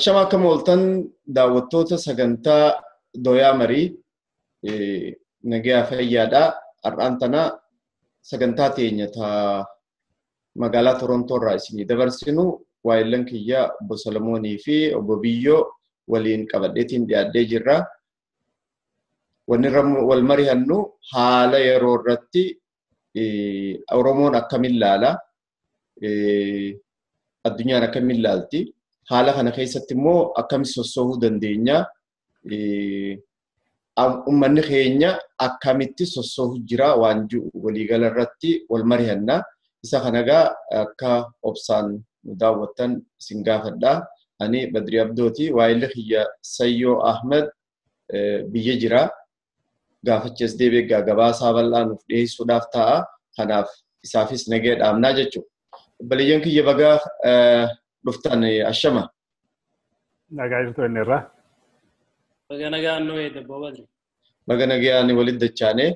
Ashama akkam ooltan daawwattoota sagantaa Dooyaa Marii nagayaa fayyaadha. Har'aan tana sagantaa teenya magaalaa Torontoo irraa isinii dabarsinu waayillan kiyya obbo Solomoonii fi obbo Biyyoo waliin qabadheetiin dhiyaadhee jirra. Wanni wal mari'annu haala yeroo irratti Oromoon akkamiin ilaala? Addunyaan akkamiin ilaalti? Haala kana keessatti immoo akkamitti sossoohuu dandeenya? Uummanni keenya akkamitti sossoohu jira waan jiru waliigala irratti wal mari'anna. Isa kana egaa akka obsaan nu daawwattan isin gaafadha. Ani Badrii Abdooti. Waayilli kiyya Sayyoo Ahmed biyya jira. Gaafachi as deebi'ee egaa gabaasaa bal'aa nuuf dhiyeessuudhaaf ta'a. Kanaaf isaafis nagaya dhaabnaa jechuudha. Obboleeyyan kiyya bagaa dhuftan ashama. Nagaa jirtu inni irraa. Baga nagaan nu eedda obbo Badri. Baga nagaan walitti dachaane.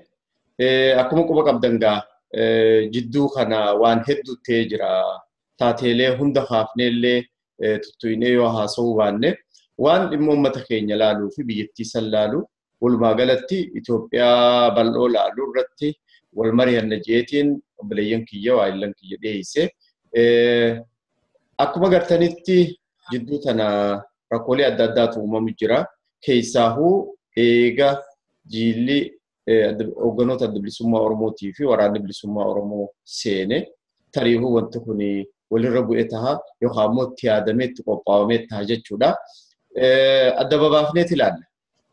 Akkuma quba qabdan gaa jidduu kana waan hedduu ta'ee jira. Taateelee hunda kaafnee illee tuttuqnee yoo haasa'uu baanne waan dhimma uummata keenya laaluu fi biyyattii san laalu walumaa galatti Itoophiyaa bal'oo laaluu irratti wal mari'anna jeetiin obboleeyyan kiyya waayillan kiyya dhiyeesse. Akkuma gartanitti jidduu tana rakkoolee adda addaatu uumamu jira. Keessaahuu eega jiilli hoogganoota adda bilisummaa Oromootii fi waraanni bilisummaa Oromoo seene tariihuu wanti kun walirra bu'ee taha yookaan immoo itti yaadamee itti qophaa'amee taha jechuudha. Adda babaafneet ilaalla.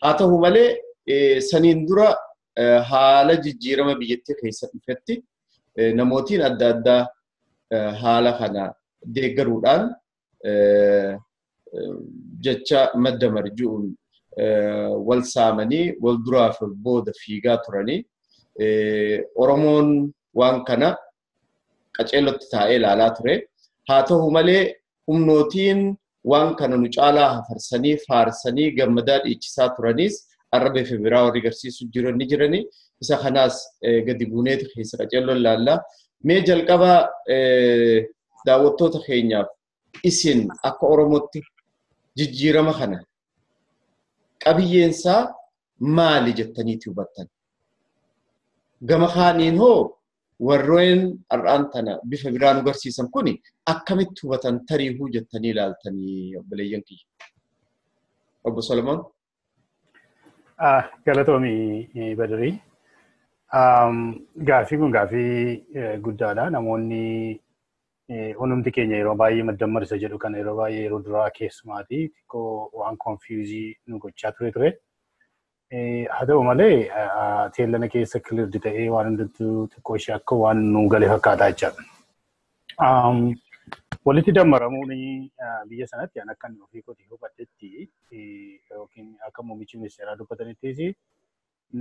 Haa ta'u malee saniin dura haala jijjiirama biyyattii keessa dhufetti namootiin adda addaa haala kana deeggaruudhaan jecha madda marjuun wal saamanii wal duraa fi booda fiigaa turanii Oromoon waan kana qaceelotti taa'ee ilaalaa ture. Haa ta'u malee humnootiin waan kana nu caalaa hafarsanii faarsanii gammadaa dhiichisaa turanis arraba fi biraa warri garsiisu jiran ni jirani. Isa kanaas gadi buuneeti keessa qaceelloon ilaalla. Mee jalqaba daawwattoota keenyaaf isin akka Oromootti jijjiirama kana qabiyyeensaa maali jettaniiti hubattan? Gama kaaniin hoo warreen har'aan tana bifa biraa nu garsiisan kuni akkamitti hubatan tariihuu jettanii ilaaltanii obboleeyyan kiyya? Obbo Solomoon. Galatoomii Badrii. Gaaffii kun gaaffii guddaadha. Namoonni hundumti keenya yeroo baay'ee madda isa jedhu kana yeroo baay'ee yeroo duraa keessumaati xiqqoo waan konfiyuuzii nu gochaa ture. Haa ta'u malee teellana keessa kilirdi ta'ee waan hundumtuu xiqqoo ishee akka waan nu gale fakkaataa jechaadha. Walitti dammaramuun biyya sanatti an akka ofii kootii hubadhetti yookiin akka muummichi ministeeraa dubbatanittis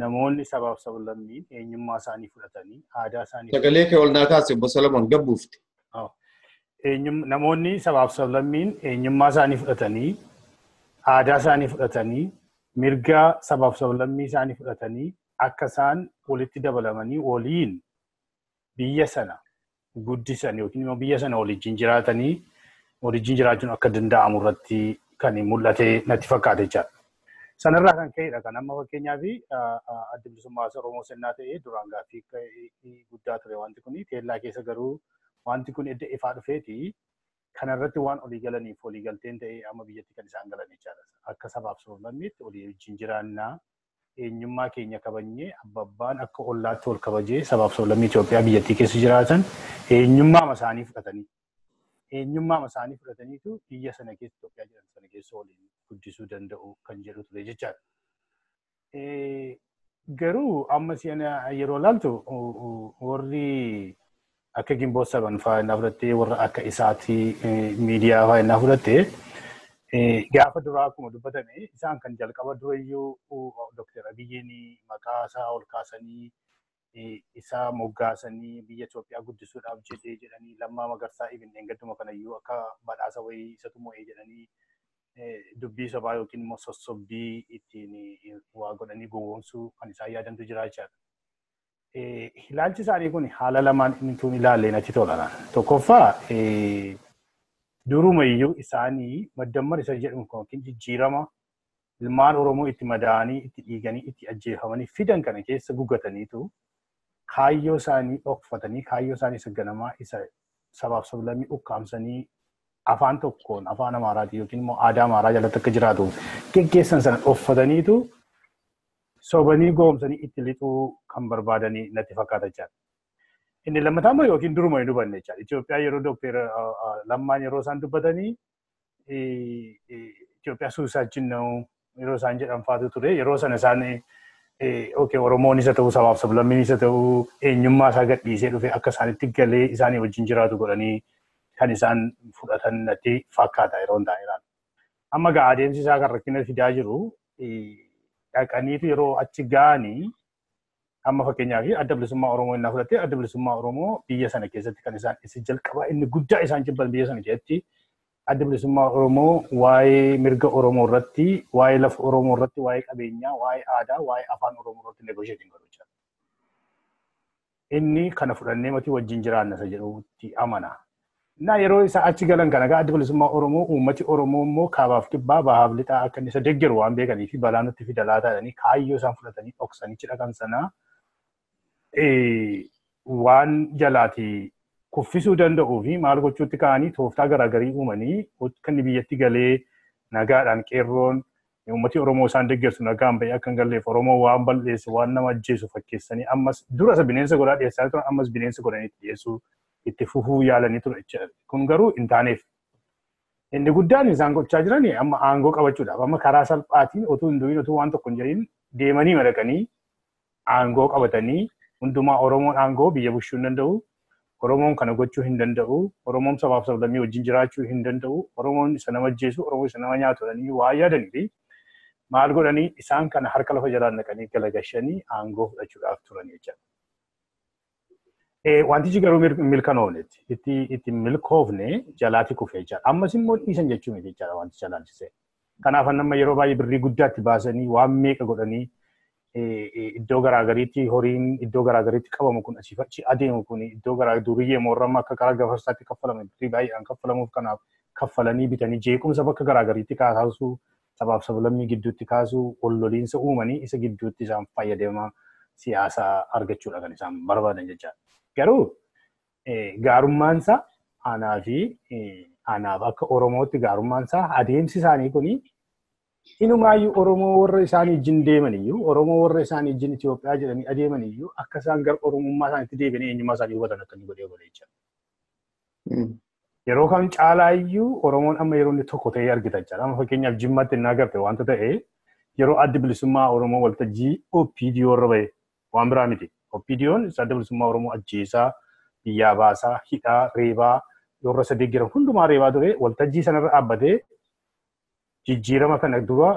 namoonni sabaaf sablammiin eenyummaa isaanii fudhatanii aadaa isaanii. Sagalee kee ol naa kaase obbo Solomoon gabbuufte. Namoonni sabaaf sablammiin eenyummaa isaanii fudhatanii aadaa isaanii fudhatanii mirga sabaaf sablammii isaanii fudhatanii akka isaan walitti dabalamanii waliin biyya sana guddisan yookiin immoo biyya sana waliin jiraatanii waliin jiraachuun akka danda'amu irratti kan mul'ate natti fakkaate jechaadha. Sanarraa kan ka'edha kan amma fakkeenyaaf adda bilisummaa Oromoo sennaa ta'ee duraan gaaffii guddaa ture wanti kun teellaa keessa garuu wanti kun edda ifaa dhufeeti kanarratti waan olii galaniif olii galteen ta'ee amma biyyatti kan isaan galan jechaadha. Akka sabaaf sablammiitti olii wajjin jiraannaa eenyummaa keenya kabajnee abbabbaan akka ollaatti ol kabajee sabaaf sablammii Itoophiyaa biyyattii keessa jiraatan eenyummaa isaanii fudhataniitu biyya sana keessa Itoophiyaa jedhamu sana keessa waliin guddisuu danda'u kan jedhu ture jechaadha. Garuu amma yeroo ilaaltu warri akka Gimboo saban fa'aa innaa fudhattee warra akka isaatii miidiyaa fa'aa innaa fudhattee gaafa duraa akkuma dubbatame isaan kan jalqaba durayyuu Dr. Abiyyiin maqaa isaa ol kaasanii isa moggaasanii biyya Itoophiyaa guddisuudhaaf jedhee jedhanii Lammaa Magarsaa ibn gadduma kanayyuu akka badhaasa wayii isatu mo'ee jedhanii dubbii sobaa yookiin immoo sossobbii ittiin waa godhanii gowwoomsuu kan isaan yaadantu jira jechaadha. Ilaalchi isaanii kun haala lamaan inni tun ilaallee natti tola. Tokkoffaa Durumayyuu isaanii maddammar isa jedhamu yookiin jijjiirama ilmaan Oromoo itti madaa'anii, itti dhiiganii, itti ajjeefamanii fidan kana keessa gugataniitu kaayyoo isaanii dhokfatanii, kaayyoo isaanii isa ganamaa isa sabaaf sablammii ukkaamsanii afaan tokkoon afaan Amaaraatiin yookiin immoo aadaa Amaaraa jalatti akka jiraatu geggeessan sana dhokfataniitu sobanii goomsanii itti lixuu kan barbaadanii natti fakkaata jechaadha. Inni lammataa immoo yookiin duruma hin hubanne jechaadha. Itoophiyaa yeroo Dookter Lammaan yeroo isaan dubbatanii Itoophiyaa suusaachin yeroo isaan jedhan faatu ture. Yeroo sana isaan okay Oromoon isa ta'uu sabaaf sablammiin isa ta'uu eenyummaa isaa gadhiisee dhufe akka isaanitti galee isaanii wajjin jiraatu godhanii kan isaan fudhatan natti fakkaata yeroo hin taane. Amma gaa adeemsi isaa kan rakkina fidaa jiru dhaqaniitu yeroo achi ga'anii amma fakkeenyaaf adda bilisummaa Oromoo innaa fudhatte adda bilisummaa Oromoo biyya sana keessatti kan isaan isa jalqabaa inni guddaa isaan jibban biyya sana keessatti adda bilisummaa Oromoo waa'ee mirga Oromoo irratti, waa'ee lafa Oromoo irratti, waa'ee qabeenyaa, waa'ee aadaa, waa'ee afaan Oromoo irratti negoosheetiin godhu jechuudha. Inni kana fudhannee matii wajjin jiraanna isa jedhutti amana. Na yeroo isa achi galan kana gaa adda bilisummaa Oromoo uummati Oromoo immoo kaabaaf kibbaa bahaaf lixaa akka inni isa deeggaru waan beekanii fi balaa nutti fida laata jedhanii kaayyoo isaan fudhatanii dhoksanii cidha sanaa waan jalaati kuffisuu danda'uu fi maal gochuutti ka'anii tooftaa garaagarii uumanii akka inni biyyatti galee nagaadhaan qeerroon uummati Oromoo isaan deeggarsu nagaan bahee akka hin galleef Oromoo waan balleessu waan nama ajjeesu fakkeessanii ammas dura isa bineensa godhaa dhiyeessaa turan ammas bineensa godhanii itti dhiyeessuu itti fufuu yaalanii ture jechuudha. Kun garuu hin taaneef. Inni guddaan isaan gochaa jiran amma aangoo qabachuudhaaf amma karaa salphaatiin otuu hin du'in otuu waan tokko hin jedhin deemanii madaqanii aangoo qabatanii hundumaa Oromoon aangoo biyya bulchuu hin danda'u, Oromoon kana gochuu hin danda'u, Oromoon sabaaf sablammii wajjin jiraachuu hin danda'u, Oromoon isa nama ajjeesu, Oromoon isa nama nyaatu jedhanii waa yaadanii fi maal godhanii isaan kana harka lafa jalaan naqanii galagashanii aangoo fudhachuudhaaf turan jechuudha. Wantichi garuu milkanoofnetti itti milkoofne jalaati kufee jechaadha. Ammas immoo dhiisan jechuu miti jechaadha wanticha laalchisee. Kanaaf nama yeroo baay'ee birrii guddaatti baasanii waan meeqa godhanii iddoo garaagariitti horiin iddoo garaagariitti qabamu kun asii achi adeemu kun iddoo garaa duriyyee moorramma akka karaa gafarsaatti kaffalame birrii baay'eedhaan kaffalamuuf kanaaf kaffalanii bitanii jeequmsa bakka garaagariitti kaasuu sabaaf sablammii gidduutti kaasuu wal loliinsa uumanii isa gidduutti isaan fayyadama siyaasaa argachuudha kan isaan barbaadan jechaadha. Garuu gaarummaansaa aanaa fi aanaaf akka Oromootti gaarummaansaa adeemsi isaanii kuni inumaayyuu Oromoo warra isaanii wajjin deemaniyyuu Oromoo warra isaanii wajjin Itoophiyaa jedhanii adeemaniyyuu akka isaan gara Oromummaa isaaniitti deebi'anii eenyummaa isaanii hubatan akka inni godhee godhe jechuudha. Yeroo kam caalaayyuu Oromoon amma yeroo inni tokko ta'ee argita jechuudha. Amma fakkeenyaaf Jimmaatti innaa agarte wanta ta'e yeroo addi bilisummaa Oromoo waltajjii OPDO irra bahe waan biraa miti. OPDO'n isa adda bilisummaa Oromoo ajjeesaa, biyyaa baasaa, hidhaa, reebaa, warra isa deeggaran hundumaa reebaa ture waltajjii sanarra dhaabbatee jijjiirama kana dura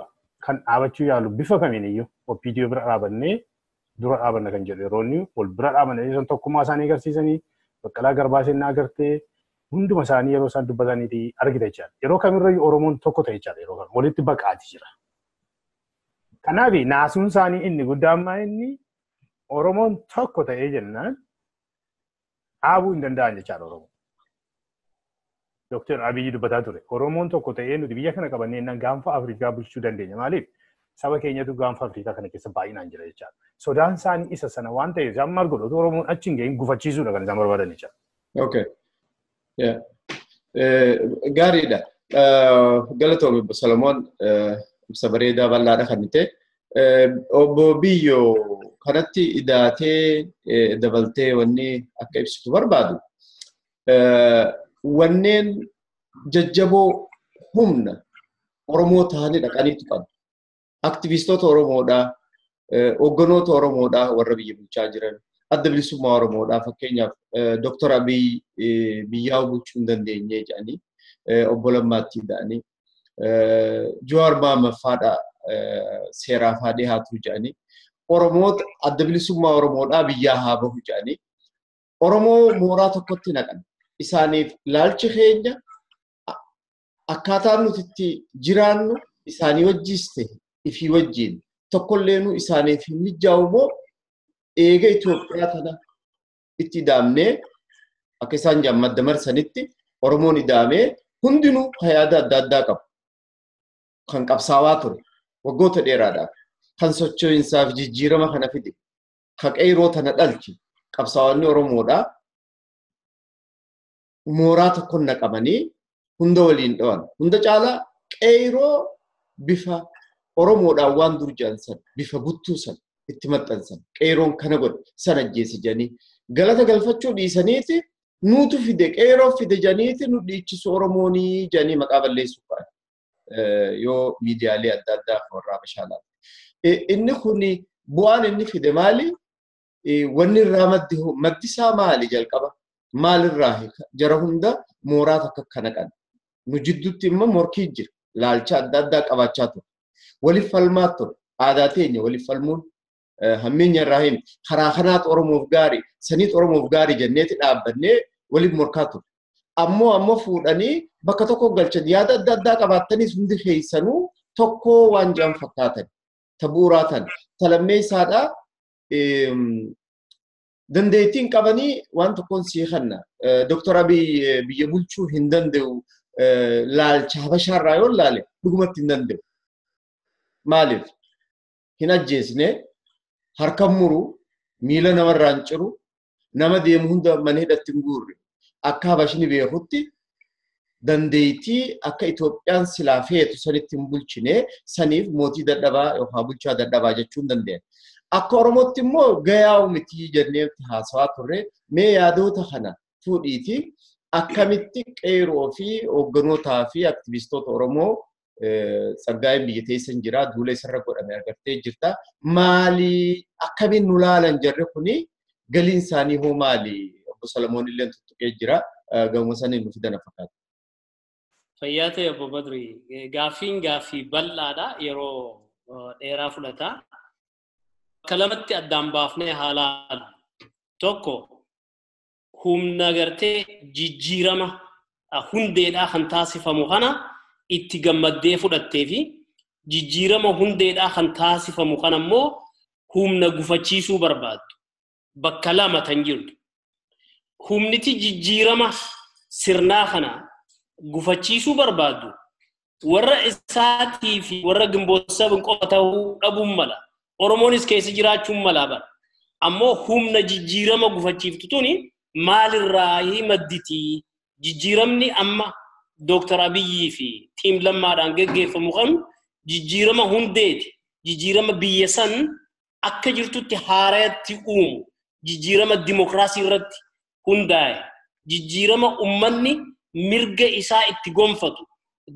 kan dhaabachuu yaalu bifa kamiin iyyuu OPDO bira dhaabannee dura dhaabanna kan jedhu yeroo inni wal bira dhaabanne isaan tokkummaa isaanii agarsiisanii Baqqalaa Garbaa seenaa agartee hunduma isaanii yeroo isaan dubbataniiti argita jechaadha. Yeroo kamirrayyuu Oromoon tokko ta'e jechaadha yeroo kana walitti baqaati jira. Kanaaf naasuun isaanii inni guddaan maa inni Oromoon tokko ta'ee jennaan dhaabuu hin danda'an jechaadha Oromoon. Dookter Abiyyi dubbataa ture. Oromoon tokko ta'ee nuti biyya kana qabannee jennaan gaanfa Afrikaa bulchuu dandeenya. Maaliif? Saba keenyatu gaanfa Afrikaa kana keessa baay'inaan jira jechaadha. Sodaan isaanii isa sana waan ta'eef isaan maal godhu otoo Oromoon achi hin gahin gufachiisuudha kan isaan barbaadan jechaadha. Okay. Yeah. Gaariidha. Galatoomi Obbo Solomoon ibsa bareedaa bal'aadha kan ta'e. Obbo Biyyoo kanatti idaatee dabaltee wanni akka ibsitu barbaadu. Wanneen jajjaboo humna Oromoo ta'anii dhaqaniitu qabu. Aktivistoota Oromoodhaa, hogganoota Oromoodhaa warra biyya bulchaa jiran, adda bilisummaa Oromoodhaa fakkeenyaaf Dooktar Abiy biyyaa bulchuu hin dandeenye jedhanii obbo Lammaatti jedhanii Jawaar Mohaammed faadha seeraaf haa dhiyaatu jedhanii Oromoota adda bilisummaa Oromoodhaa biyyaa haa bahu jedhanii Oromoo mooraa tokkotti naqan. Isaaniif ilaalchi keenya akkaataan nuti itti jiraannu isaanii wajjis ta'e ifii wajjin tokkolleenu isaaniif hin mijaa'u moo eega Itoophiyaa tana itti idaamnee akka isaan jedhan madda marsanitti Oromoon idaamee Hundinuu yaada adda addaa qabu. Kan qabsaawaa ture waggoota dheeraadhaaf kan socho'insaaf jijjiirama kana fide ka qeyroo tana dhalche qabsaa'onni Oromoodhaa mooraa tokkoon naqamanii hunda waliin dhawan. Hunda caalaa qeyroo bifa Oromoodhaan waan dur jedhan san bifa buttuu san itti maxxansan qeyroon kana godhe sana ajjeese jedhanii galata galfachuu dhiisaniiti nuutu fide qeyroo fide jedhaniiti nu dhiichisu Oromoonii jedhanii maqaa balleessuu qaban. Yoo miidiyaalee adda addaa warraa bashaalaa. Inni kun bu'aan inni fide maali? Wanni irraa maddi isaa maali jalqaba? Maalirraa jara hunda mooraa takka kana qaba. Nu jidduutti immoo morkii jira. Laalcha adda addaa qabaachaa ture. Waliif falmaa ture. Aadaa teenya waliif falmuun hammeenya irraa himi. Karaa kanaatu Oromoof gaarii, saniit Oromoof gaarii jenneeti dhaabbannee waliif morkaa ture. Ammoo fuudhanii bakka tokko galchan yaada adda addaa qabaattanis hundi keessanuu tokko waan jedhan fakkaatan. Ta bu'uuraa tan. Ta lammeessaadhaa dandeettiin qabanii waan tokkoon sii kanna. Dooktar Abiy biyya bulchuu hin danda'u laalcha Habashaarraa yoo laale dhugumatti hin danda'u. Maaliif? Hin ajjeesne, harka muru, miila namarraa hin ciru, nama deemu hunda mana hidhatti hin guurre. Akka Habashni beekutti dandeettii akka Itoophiyaan silaa feetu sanitti hin bulchine saniif mootii dadhabaa yookaan bulchaa dadhabaa jechuu hin dandeenye. Akka Oromootti immoo gayaa miti jennee haasawaa turre mee yaadota kana fuudhiiti akkamitti qeeroo fi hoogganootaa fi aktivistoota Oromoo Tsaggaayeen biyya teessan jira duula isarra godhame agartee jirta. Maali akkamiin nu laalan jarri kuni galiin isaanii hoo maali? Obbo Solomoon illee tuttuqee jira. Gama saniin nu fidan fakkaata. Fayyaa ta'e Obbo Badri, gaaffiin gaaffii bal'aadha yeroo dheeraa fudhata. Bakka lamatti addaan baafnee haalaan tokko humna gartee jijjiirama hundeedhaa kan taasifamu kana itti gammaddee fudhattee fi jijjiirama hundeedhaa kan taasifamu kana immoo humna gufachiisuu barbaaddu. Bakka lama tan jirtu. Humniti jijjiirama sirnaa kana gufachiisuu barbaaddu warra isaatii fi warra gimboota qofa ta'uu dhabuun mala. Oromoonis keessa jiraachuun mala bara. Ammoo humna jijjiirama gufachiiftu tuni maalirraa madditii jijjiiramni amma Dooktar Abiyyii fi tiim lammaadhaan geggeeffamu kan jijjiirama hundeeti. Jijjiirama biyya san akka jirtutti haarayatti uumu. Jijjiirama dimokiraasii irratti hundaa'e. Jijjiirama ummanni mirga isaa itti gonfatu.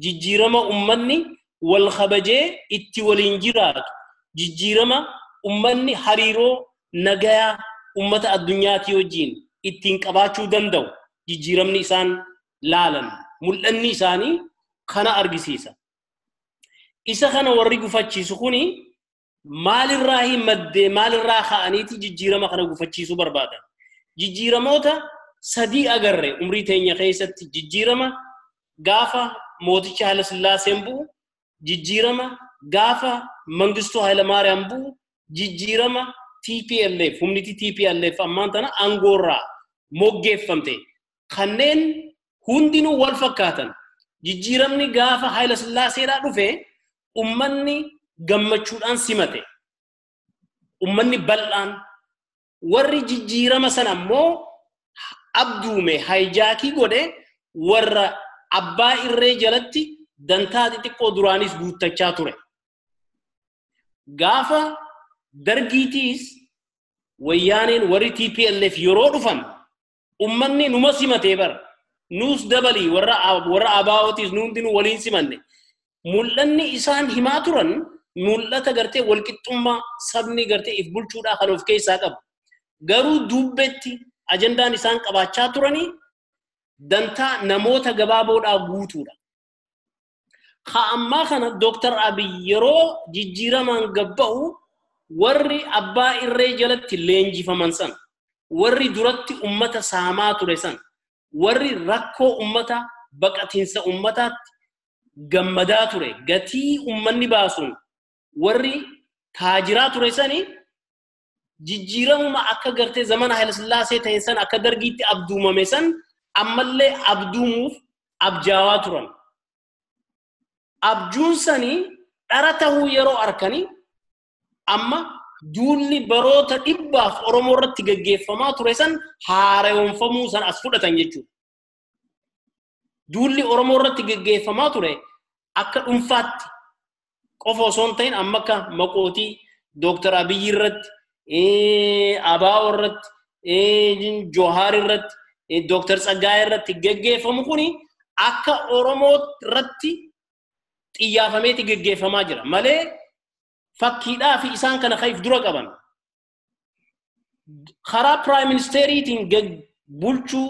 Jijjiirama ummanni wal kabajee itti waliin jiraatu. Jijjiirama ummanni hariiroo nagayaa ummata addunyaatii wajjin ittiin qabaachuu danda'u. Jijjiiramni isaan laalan. Mul'anni isaanii kana argisiisa. Isa kana warri gufachiisu kuni maalirraa maddee maalirraa ka'aniiti jijjiirama kana gufachiisuu barbaadan. Jijjiiramoota sadii agarre umrii teenya keessatti jijjiirama gaafa mooticha Haayila Sillaaseen bu'u, jijjiirama gaafa Mangistuu Haayila Maariyaam bu'u, jijjiirama TPLF humniti TPLF ammaan tana aangoorraa moggeeffamte kanneen hundinuu wal fakkaatan. Jijjiiramni gaafa Haayila Sillaaseedhaa dhufe ummanni gammachuudhaan simate. Ummanni bal'aan warri jijjiirama sana ammoo abduume haayijaakii godhe warra abbaa irree jalatti dantaa xixiqqoo duraanis guuttachaa ture. Gaafa dargiitiis wayyaaneen warri TPLF yeroo dhufan ummanni numa simatee bara. Nuus dabalii warra ABO'tiis nu hundinuu waliin simanne. Mul'anni isaan himaa turan mul'ata gartee walqixxummaa sabni gartee if bulchuudhaa kan of keessaa qabu. Garuu duubbetti ajandaan isaan qabaachaa turanii dantaa namoota gabaaboodhaa guutuudha. Haa ammaa kana Dooktar Abiy yeroo jijjiiramaan gabba'u warri abbaa irree jalatti leenjifaman san, warri duratti ummata saamaa ture san, warri rakkoo ummata baqatiinsa ummataatti gammadaa ture, gatii ummanni baasuun warri taajiraa ture sani jijjiiramuma akka gartee zamana Haayila Sillaasee ta'e san akka dargiitti abduumame san ammallee abduumuuf abjaawaa turan. Abjuun sanii dhara tahuu yeroo arkanii amma duulli baroota dhibbaaf Oromoo irratti gaggeeffamaa ture san haaromfamuu san as fudhatan jechuudha. Duulli Oromoo irratti gaggeeffamaa ture akka dhuunfaatti qofa osoo hin ta'in amma akka maqootii Dooktar Abiyyi irratti, Abaa'oo irratti, Johaar irratti, Dooktar Tsaggaayee irratti gaggeeffamu kuni akka Oromoo irratti xiyyaafameeti gaggeeffamaa jira malee fakkiidhaa fi isaan kana ka'if dura qaban. Karaa Piraayim Ministeeriitiin bulchuu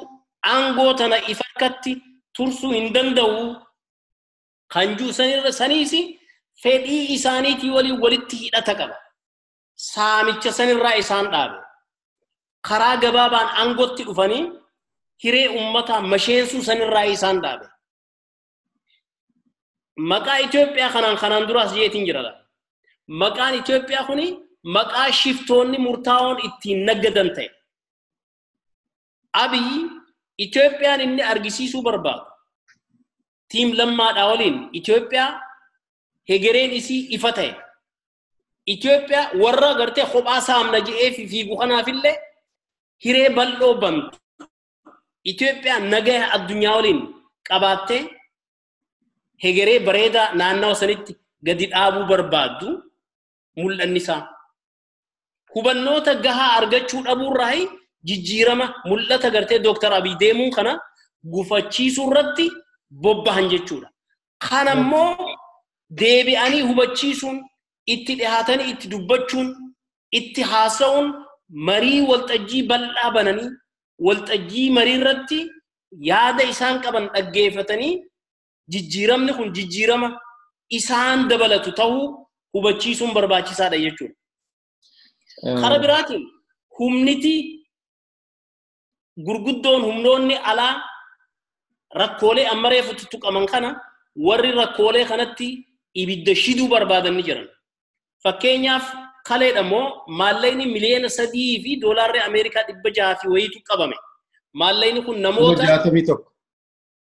aangoo tana ifa harkatti tursuu hin danda'u kan jiru saniis fedhii isaaniitii waliin walitti hidhata qaba. Saamicha sanirraa isaan dhaabe. Karaa gabaabaan aangootti dhufanii hiree uummataa masheensuu sanirraa isaan dhaabe. Maqaa Itoophiyaa kanaan duraas jeetiin jira. Maqaan Itoophiyaa kuni maqaa shiftoonni murtaa'oon ittiin naggadan ta'e. Abiyyi Itoophiyaan inni argisiisuu barbaadu. Tiim Lammaadhaa waliin Itoophiyaa hegereen isii ifa ta'e. Itoophiyaa warra gartee kophaa saamna je'ee fi fiigu kanaafillee hiree bal'oo bantu. Itoophiyaa nagaya addunyaa waliin qabaattee hegeree bareedaa naannawa sanitti gadi dhaabuu barbaaddu mul'anni isaa. Hubannoota gahaa argachuu dhabuurraa jijjiirama mul'ata gartee Dooktar Abiy deemuun kana gufachiisuu irratti bobbahan jechuudha. Kanammoo deebi'anii hubachiisuun, itti dhihaatanii itti dubbachuun, itti haasa'uun marii waltajjii bal'aa bananii waltajjii marii irratti yaada isaan qaban dhaggeeffatanii jijjiiramni kun jijjiirama isaan dabalatu ta'uu hubachiisuun barbaachisaadha jechuudha. Karaa biraatiin humniti gurguddoon humnoonni alaa rakkoolee amma reefu tuttuqaman kana warri rakkoolee kanatti ibidda shiduu barbaadan ni jiran. Fakkeenyaaf kaleedha immoo maallaqni 3 million fi doolaarri Ameerikaa 600 fi wayiitu qabame. Maallaqni kun namoota 61,000.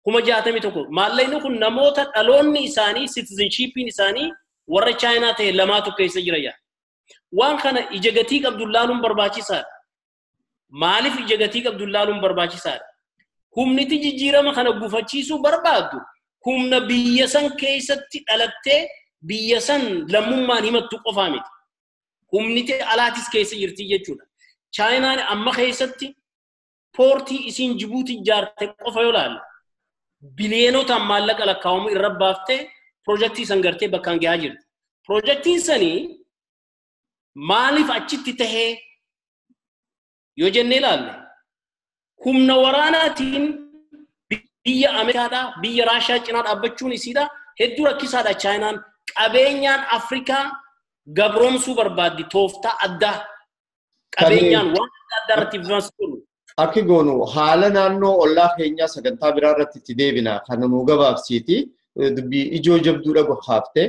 61,000. Maallaqni kun namoota dhaloonni isaanii citizenshipiin isaanii warra Chaayinaa ta'e lamaatu keessa jira yaa. Waan kana ija gatii qabdu laaluun barbaachisaadha. Maaliif ija gatii qabdu laaluun barbaachisaadha? Humniti jijjiirama kana gufachiisuu barbaaddu humna biyya san keessatti dhalattee biyya san lammummaan himattu qofaa miti. Humniti alaatis keessa jirti jechuudha. Chaayinaan amma keessatti poortii isiin Jibuutii ijaarte qofa yoo ilaalle biliyonotaan maallaqa lakkaa'amu irra baaftee piroojeektii san gartee bakkaan gahaa jirti. Piroojeektiin sanii maaliif achitti tahee yoo jennee ilaalle humna waraanaatiin biyya Ameerikaadhaa biyya Raashaa cinaa dhaabbachuun isiidha hedduu rakkisaadha. Chaayinaan qabeenyaan Afrikaa gabroomsuu barbaaddi tooftaa addaa qabeenyaan waan adda addaa irratti influence godhu. Akki goonu haala naannoo ollaa keenyaa sagantaa biraa irratti itti deebina kan nu gabaabsiiti dubbii ijoo jabduudha gohaaftee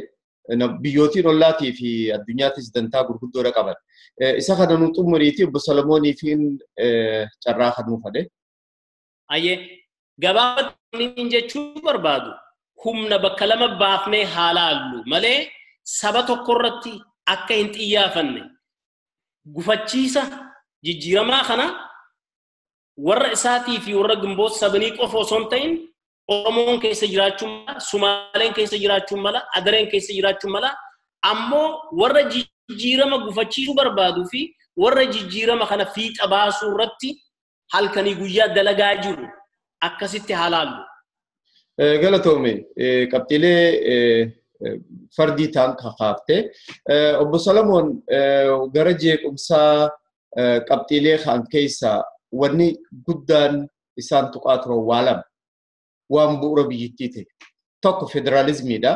biyyootiin ollaatii fi addunyaattis dantaa gurguddoodha qaban. Isa kana nu xumuriiti obbo Solomoonii fi carraa kan nuuf fade. Ayyee gabaabatti jechuu barbaadu humna bakka lama baafnee haa laallu malee saba tokko irratti akka hin xiyyaafanne gufachiisa jijjiiramaa kana warra isaatii fi warra gimboota sabanii qofa osoo hin ta'in Oromoon keessa jiraachuu mala, Sumaaleen keessa jiraachuu mala, Adareen keessa jiraachuu mala, ammoo warra jijjiirama gufachiisuu barbaaduu fi warra jijjiirama kana fiixa baasuu irratti halkanii guyyaa dalagaa jiru akkasitti haa laallu. Galatoome qabxiilee fardii ta'an kakaaftee obbo Solomoon gara jeequmsaa qabxiilee kan keessaa wanni guddaan isaan tuqaa turan waa lama waan bu'uura biyyattii ta'e. Tokko federaalizmiidha.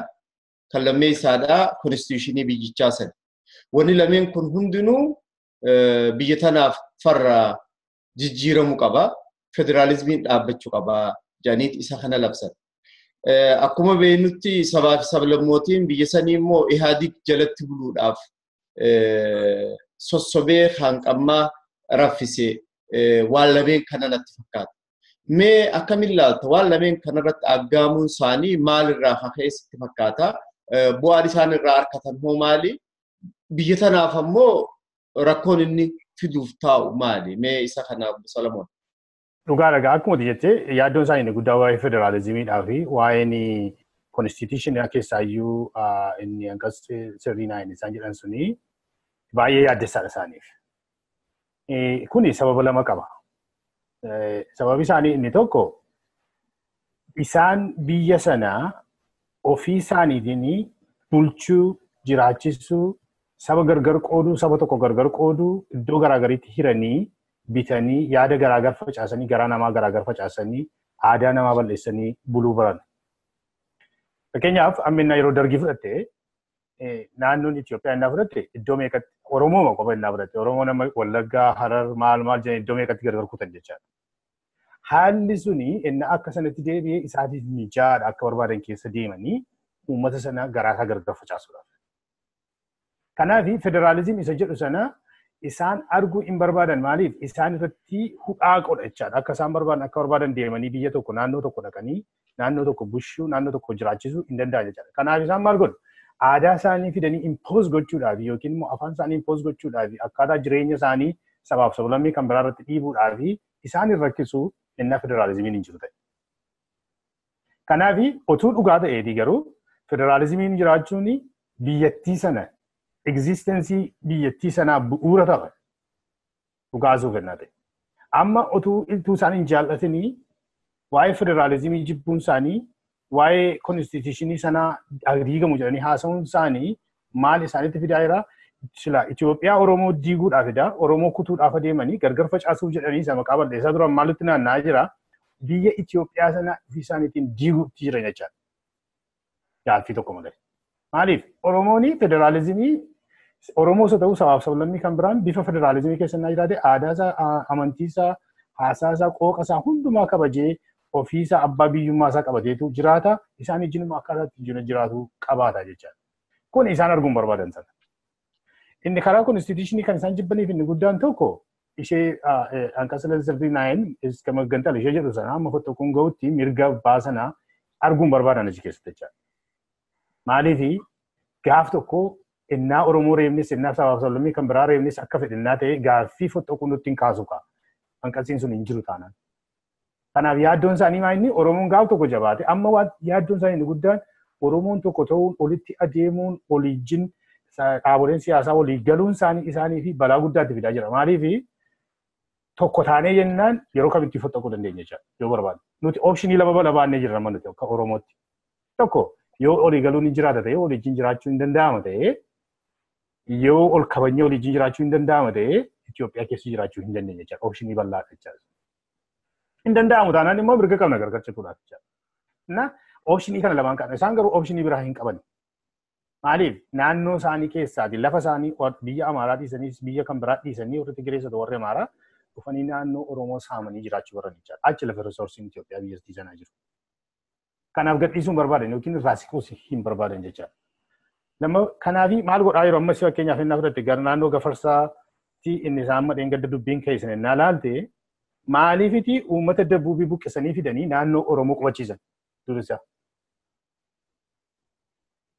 Kan lammeessaadha konstituushinii biyyichaa sani. Wanni lameen kun hundinuu biyya tanaaf farra jijjiiramuu qaba. Federaalizmiin dhaabbachuu qaba jedhaniit isa kana labsan. Akkuma beeknutti sabaa fi sablammootiin biyya sanii immoo Ihaadig jalatti buluudhaaf sossobee hanqammaa raffise waan lameen kana natti fakkaata. Mee akkamiin ilaalta? Waan lameen kanarratti aggaamuun isaanii maalirraa kaka'e sitti fakkaata? Bu'aan isaan irraa argatan hoo maali? Biyya tanaaf ammoo rakkoon inni fiduuf taa'u maali? Mee isa kana Obbo Salamoon. Dhugaadha gaa akkuma jettee yaaddoon isaanii inni guddaa waa'ee federaalizimiidhaa fi waa'een konstituushinii keessaayyuu inni hanqas sirrii naayin isaan jedhan suni baay'ee yaaddessaadha isaaniif. Kuni sababa lama qaba. Sababi isaanii inni tokko isaan biyya sana ofii isaaniitiin bulchuu, jiraachisuu, saba gargar qooduu, saba tokko gargar qooduu, iddoo garaagariitti hiranii bitanii yaada garaagar facaasanii, garaa namaa garaagar facaasanii, aadaa namaa balleessanii buluu baran. Fakkeenyaaf amma yeroo dargii fudhatte naannoon Itoophiyaa innaa fudhatte iddoo meeqatti Oromoo qofa innaa fudhatte Oromoo nama Wallaggaa, Harar, maal maal jedhanii iddoo meeqatti gargar kutan jechaadha. Haalli suni inni akka sanatti deebi'ee isaatiif mijaadha akka barbaadan keessa deemanii uummata sana garaasaa gargar facaasuudhaaf. Kanaaf federaalizim isa jedhu sana isaan arguu hin barbaadan maaliif isaan irratti hudhaa godha jechaadha. Akka isaan barbaadan akka barbaadan deemanii biyya tokko naannoo tokko dhaqanii naannoo tokko bushuu naannoo tokko jiraachisuu hin danda'an jechaadha. Kanaaf isaan maal godhu? Aadaa isaanii fidanii impose gochuudhaaf yookiin immoo afaan isaanii impose gochuudhaaf akkaataa jireenya isaanii sabaaf sablammii kan biraa irratti dhiibuudhaaf isaan hin rakkisu innaa federaalizimiin hin jiru ta'e. Kanaaf otuu dhugaa ta'eetii garuu federaalizimiin jiraachuun biyyattii sana existensii biyyattii sanaa bu'uura ta'a. Dhugaasuu kennaa ta'e. Amma otuu iltuu isaan hin jaallatinii waa'ee federaalizimii jibbuun isaanii waa'ee konstituushinii sanaa diigamu jedhanii haasa'uun isaanii maal isaanitti fidaa jira? Sila Itoophiyaa Oromoo diiguudhaaf fidaa, Oromoo kutuudhaaf adeemanii gargar facaasuuf jedhanii isa maqaa balleessaa turan maalitti naanna'aa jira? Biyya Itoophiyaa sana ofii isaaniitiin diiguutti jiran jechaadha. Gaaffii tokko malee. Maaliif? Oromoon federaalizimii Oromoos haa ta'u sabaaf sablammii kan biraan bifa federaalizimii keessa naa jiraate aadaa isaa, amantii isaa, haasaa isaa, qooqa isaa hundumaa kabajee ofiisaa abbaa biyyummaa isaa qabateetu jiraata. Isaan ijjinuma akkaataa ittiin jiraatu qabaata jechaadha. Kun isaan arguun barbaadan sana. Inni karaa konstituushinii kan isaan jibbaniif inni guddaan tokko ishee hanqasa sirrii naayin iska maggantal ishee jedhu sana amma fottoquun gahutti mirga abbaa sanaa arguun barbaadan achi keessatti jechaadha. Maaliif gaaf tokko innaa Oromoo reebnis innaa sabaaf sablammii kan biraa reebnis akka fedhinnaa ta'e gaaffii fottoquun nutti hin kaasu ka'a. Hanqasiin sun hin jiru taanaan. Kanaaf yaaddoon isaanii maa inni Oromoon gaaf tokko jabaate amma yaaddoon isaanii inni guddaan Oromoon tokko ta'uun olitti adeemuun olijjin dhaaboleen siyaasaa walii galuun isaanii isaanii fi balaa guddaatti fidaa jira. Maaliif tokko taanee jennaan yeroo kamitti fottoquu dandeenya jechaadha yoo barbaadne. Nuti oopshinii lama bala jirra amma nuti akka Oromootti. Tokko yoo olii galuun hin jiraata ta'e olijjin jiraachuu hin danda'ama ta'e yoo ol kabajnee olijjin jiraachuu hin danda'ama ta'e Itoophiyaa keessa jiraachuu hin dandeenya jechaadha. Oopshinii bal'aadha jechaadha. Hin danda'amu taanaan immoo mirga qabna gargar cituudhaaf jechaadha. Na oopshinii kana lamaan qabna. Isaan garuu oopshinii biraa hin qaban. Maaliif naannoo isaanii keessaati lafa isaanii biyya Amaaraa dhiisanii biyya kan biraa dhiisanii warra Tigirees haa ta'u warri Amaaraa dhufanii naannoo Oromoo saamanii jiraachuu baran jechaadha. Achi lafa riisorsiin Itoophiyaa biyyattii sanaa jiru. Kanaaf gadhiisuu hin barbaadan yookiin irraa siquus hin barbaadan jechaadha. Nama kanaaf maal godhaa yeroo ammas fakkeenyaaf inni fudhatte gara naannoo Gafarsaatti inni isaan madheen gadda dubbiin keessan innaa laalte maaliifiti uummata dabbuubii buqqisanii fidanii naannoo Oromoo qubachiisan durisa.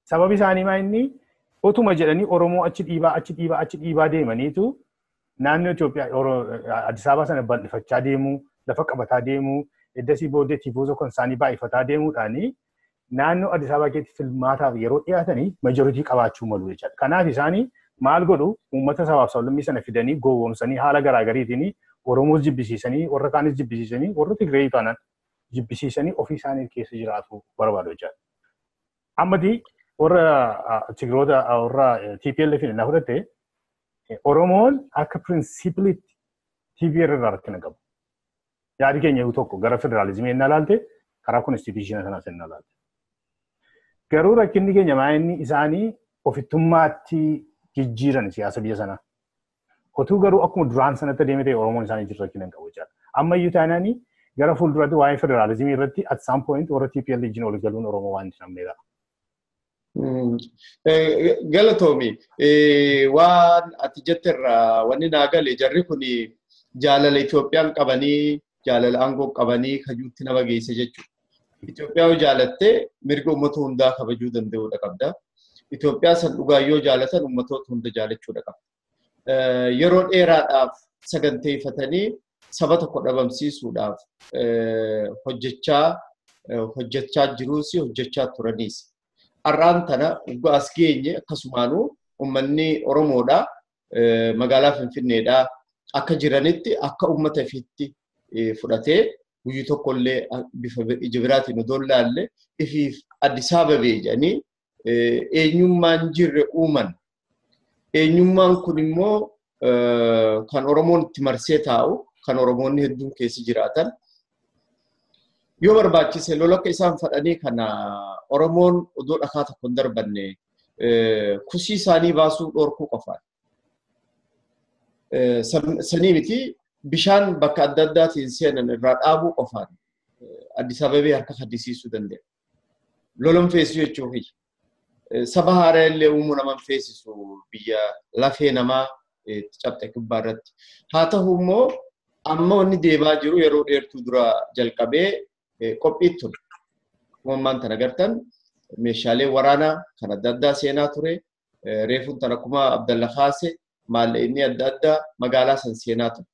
Sababi isaanii maa inni otuma jedhanii Oromoo achi dhiibaa achi dhiibaa achi dhiibaa deemaniitu naannoo Itoophiyaa Addis Ababaa sana bal'ifachaa deemuu, lafa qabataa deemuu, eddasii booddee tifoozoo kan isaanii baay'ifataa deemuudhaani naannoo Addis Ababaa keessatti filmaataaf yeroo dhiyaatanii majoritii qabaachuu malu jechaadha. Kanaaf isaanii maal godhu uummata sabaaf sablammii sana fidanii gowwoomsanii haala garaagariitiin Oromoos jibbisiisanii warra kaanis jibbisiisanii warra Tigireeyi taanaan jibbisiisanii ofii isaanii keessa jiraatu barbaadu jechaadha. Ammati warra Tigiroota warra TPLF na fudhatte Oromoon akka pirinsipiliitti TPLF irraa rakkina qabu. Yaadi keenya yoo tokko gara federaalizimii innaa laalte karaa konstituushinii sanaas innaa laalte. Garuu rakkinni keenya maa inni isaanii ofittummaatti jijjiiran siyaasa biyya sanaa. Otuu garuu akkuma duraan sanatti adeeme ta'e Oromoon isaanii jiru rakkina hin qabu jechaadha. Amma iyyuu taanaanii gara fuulduratti waa'ee federaalizimii irratti at some point warra TPLF wajjin ol galuun Oromoo waan hin namneedha. Galatoomi waan ati jetterraa wanni naa gale jarri kun jaalala Itoophiyaan qabanii jaalala aangoo qabanii kajuutti nama geesse jechuudha. Itoophiyaa yoo jaalatte mirga uummata hundaa kabajuu danda'uudha qabda. Itoophiyaa san dhugaa yoo jaalatan uummatoota hunda jaalachuudha qabda. Yeroo dheeraadhaaf saganteeffatanii saba tokko dhabamsiisuudhaaf hojjechaa jiruus hojjechaa turaniis. Har'aan tana dhugaa as geenye akkasumaanuu uummanni Oromoodhaa magaalaa Finfinneedhaa akka jiranitti akka uummata ifiitti fudhatee guyyu tokkollee bifa ija biraatiin odoo ilaalle ifiif Addis Ababee jedhanii eenyummaan jirre uuman. Eenyummaan kun immoo kan Oromoon itti marsee taa'u, kan Oromoonni hedduun keessa jiraatan. Yoo barbaachise lola akka isaan fadhanii kana Oromoon odoo dhakaa tokko hin darbanne kusii isaanii baasuu dhorkuu qofaan. Sanii miti bishaan bakka adda addaatiin seenan irraa dhaabuu qofaan Addis Ababee harka kaddisiisuu danda'a. Lolan feesisu jechuu kiyya. Saba haaraa illee uumuu naman feesisu biyya lafee namaa itti cabxe kibbaa irratti. Haa ta'u immoo amma wanni deemaa jiru yeroo dheertuu dura jalqabee qophii ture. Akkuma ammaan tana agartan meeshaalee waraanaa kan adda addaa seenaa ture. Reefuun tan akkuma Abdalla kaase maallaqni adda addaa magaalaa san seenaa ture.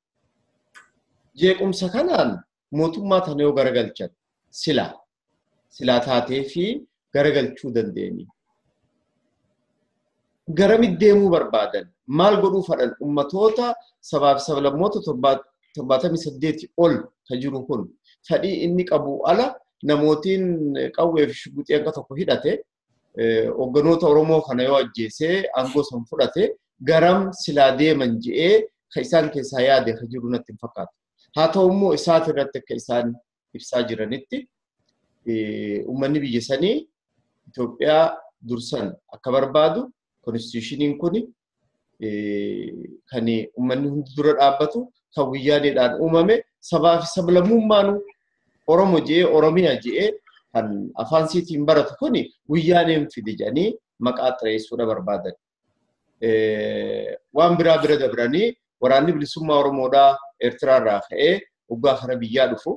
Jeequmsa kanaan mootummaa tana yoo garagalchan silaa taatee fi garagalchuu dandeenye. Garamitti deemuu barbaadan maal godhuu fadhan ummatoota sabaaf sablammoota 78 ol kan jiru kun fedhii inni qabu ala namootiin qawwee fi shuguxii akka tokko hidhate hogganoota Oromoo kana yoo ajjeesee aangoo san fudhate garam silaa deeman je'ee kan isaan keessaa yaade kan jiru natti hin fakkaatu. Haa ta'u immoo isaati irratti akka isaan ibsaa jiranitti uummanni biyya sanii Itoophiyaa dursan akka barbaadu konstitushiniin kun kan uummanni hundi dura dhaabbatu kan guyyaaneedhaan uumame sabaa fi sablammummaanuu Oromo je'ee Oromiyaa je'ee kan afaan siitiin baratu kun guyyaaneen fide jedhanii maqaa xireessuudha barbaadan. Waan biraa bira dabranii waraanni bilisummaa Oromoodhaa Eertiraarraa ka'ee waggaa kara biyyaa dhufu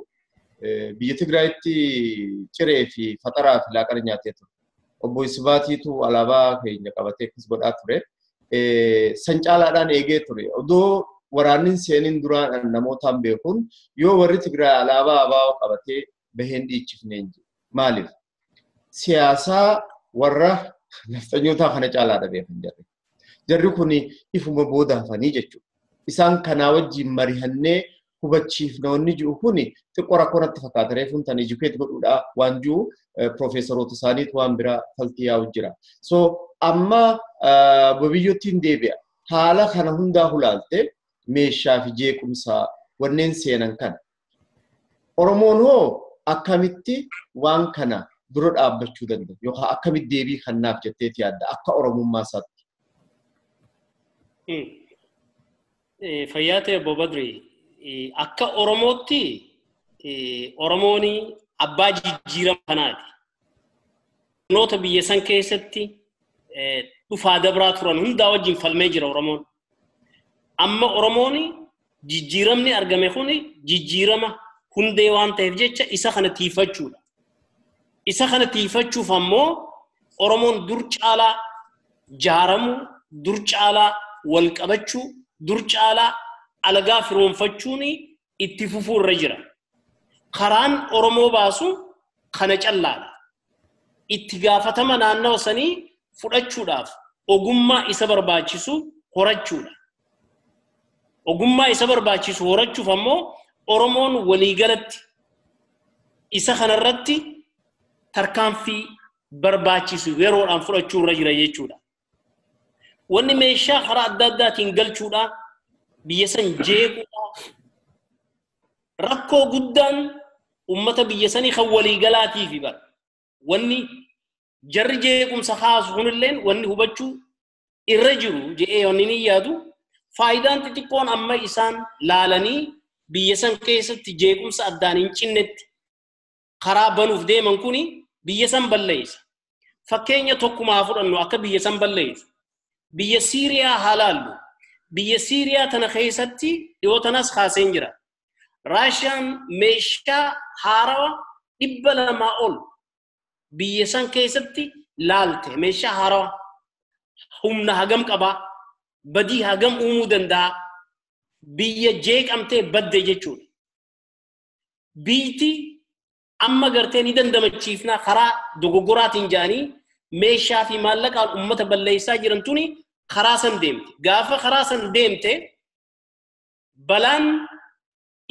biyya Tigraayitti ciree fi faxaraa fi laaqana nyaatee ture. Obbo Isbaatiitu alaabaa keenya qabatee akkas godhaa ture. San caalaadhaan eegee ture. Odoo waraanni seeniin duraan namootaan beekuun yoo warri Tigraay alaabaa ABO qabatee baheen dhiichifneen jiru. Maaliif? Siyaasaa warra nafxanyootaa kana caalaadha beekan jarri. Jarri kun ifuma booda hafanii jechuudha. Isaan kanaa wajjin marihannee hubachiifnoonni jiru kun xiqqoo rakkoo natti fakkaata. Reefuun tan educate godhuudhaa waan jiru piroofeesaroota isaaniitu waan biraa faltii yaa'u jira. So amma biyyootti deebi'a. Haala kana hundaa hulaalte meeshaa fi jeequmsaa wanneen seenan kana. Oromoon hoo akkamitti waan kana dura dhaabbachuu danda'a yookaan akkamitti deebii kannaaf jetteeti yaadda akka Oromummaa isaatti? Fayyaa ta'e Obbo Badri, akka Oromootti Oromoon abbaa jijjiirama kanaati. Barnoota biyya san keessatti dhufaa dabraa turan hundaa wajjin falmee jira Oromoon. Amma Oromoon jijjiiramni argame kun jijjiirama hundee waan ta'eef jecha isa kana tiifachuudha. Isa kana tiifachuuf ammoo Oromoon dur caalaa jaaramuu, dur caalaa wal qabachuu, dur caalaa alagaa firoonfachuun itti fufuu irra jira. Karaan Oromoo baasu kana callaadha. Itti gaafatama naannawa sanii fudhachuudhaaf ogummaa isa barbaachisu horachuudha. Ogummaa isa barbaachisu horachuuf ammoo Oromoon waliigalatti isa kanarratti tarkaanfii barbaachisu yeroodhaan fudhachuu irra jira jechuudha. Wanni meeshaa karaa adda addaatiin galchuudha, biyya san jeequudha. Rakkoo guddaan uummata biyya sanii kan waliigalaatiifi bara. Wanni jarri jeequmsa kaasu kunilleen wanni hubachuu irra jiru jedhee wanni ni yaadu faayidaan xixiqqoon amma isaan laalanii biyya san keessatti jeequmsa addaan hin cinnetti karaa banuuf deeman kuni biyya san balleessa. Fakkeenya tokkumaa fudhannu akka biyya san balleessu. Biyya Siiriyaa haa laallu. Biyya Siiriyaa tana keessatti dhiyoo tanas kaaseen jira. Raashiyaan meeshaa haarawaa 200 ol biyya san keessatti laalte. Meeshaa haarawaa humna hagam qabaa, badii hagam uumuu danda'a, biyya jeeqamtee badde jechuudha. Biitti amma gartee ni dandamachiifnaa karaa dogoggoraatiin jedhanii meeshaa fi maallaqaan uummata balleessaa jiran tuni karaa san deemte. Gaafa karaa san deemte balaan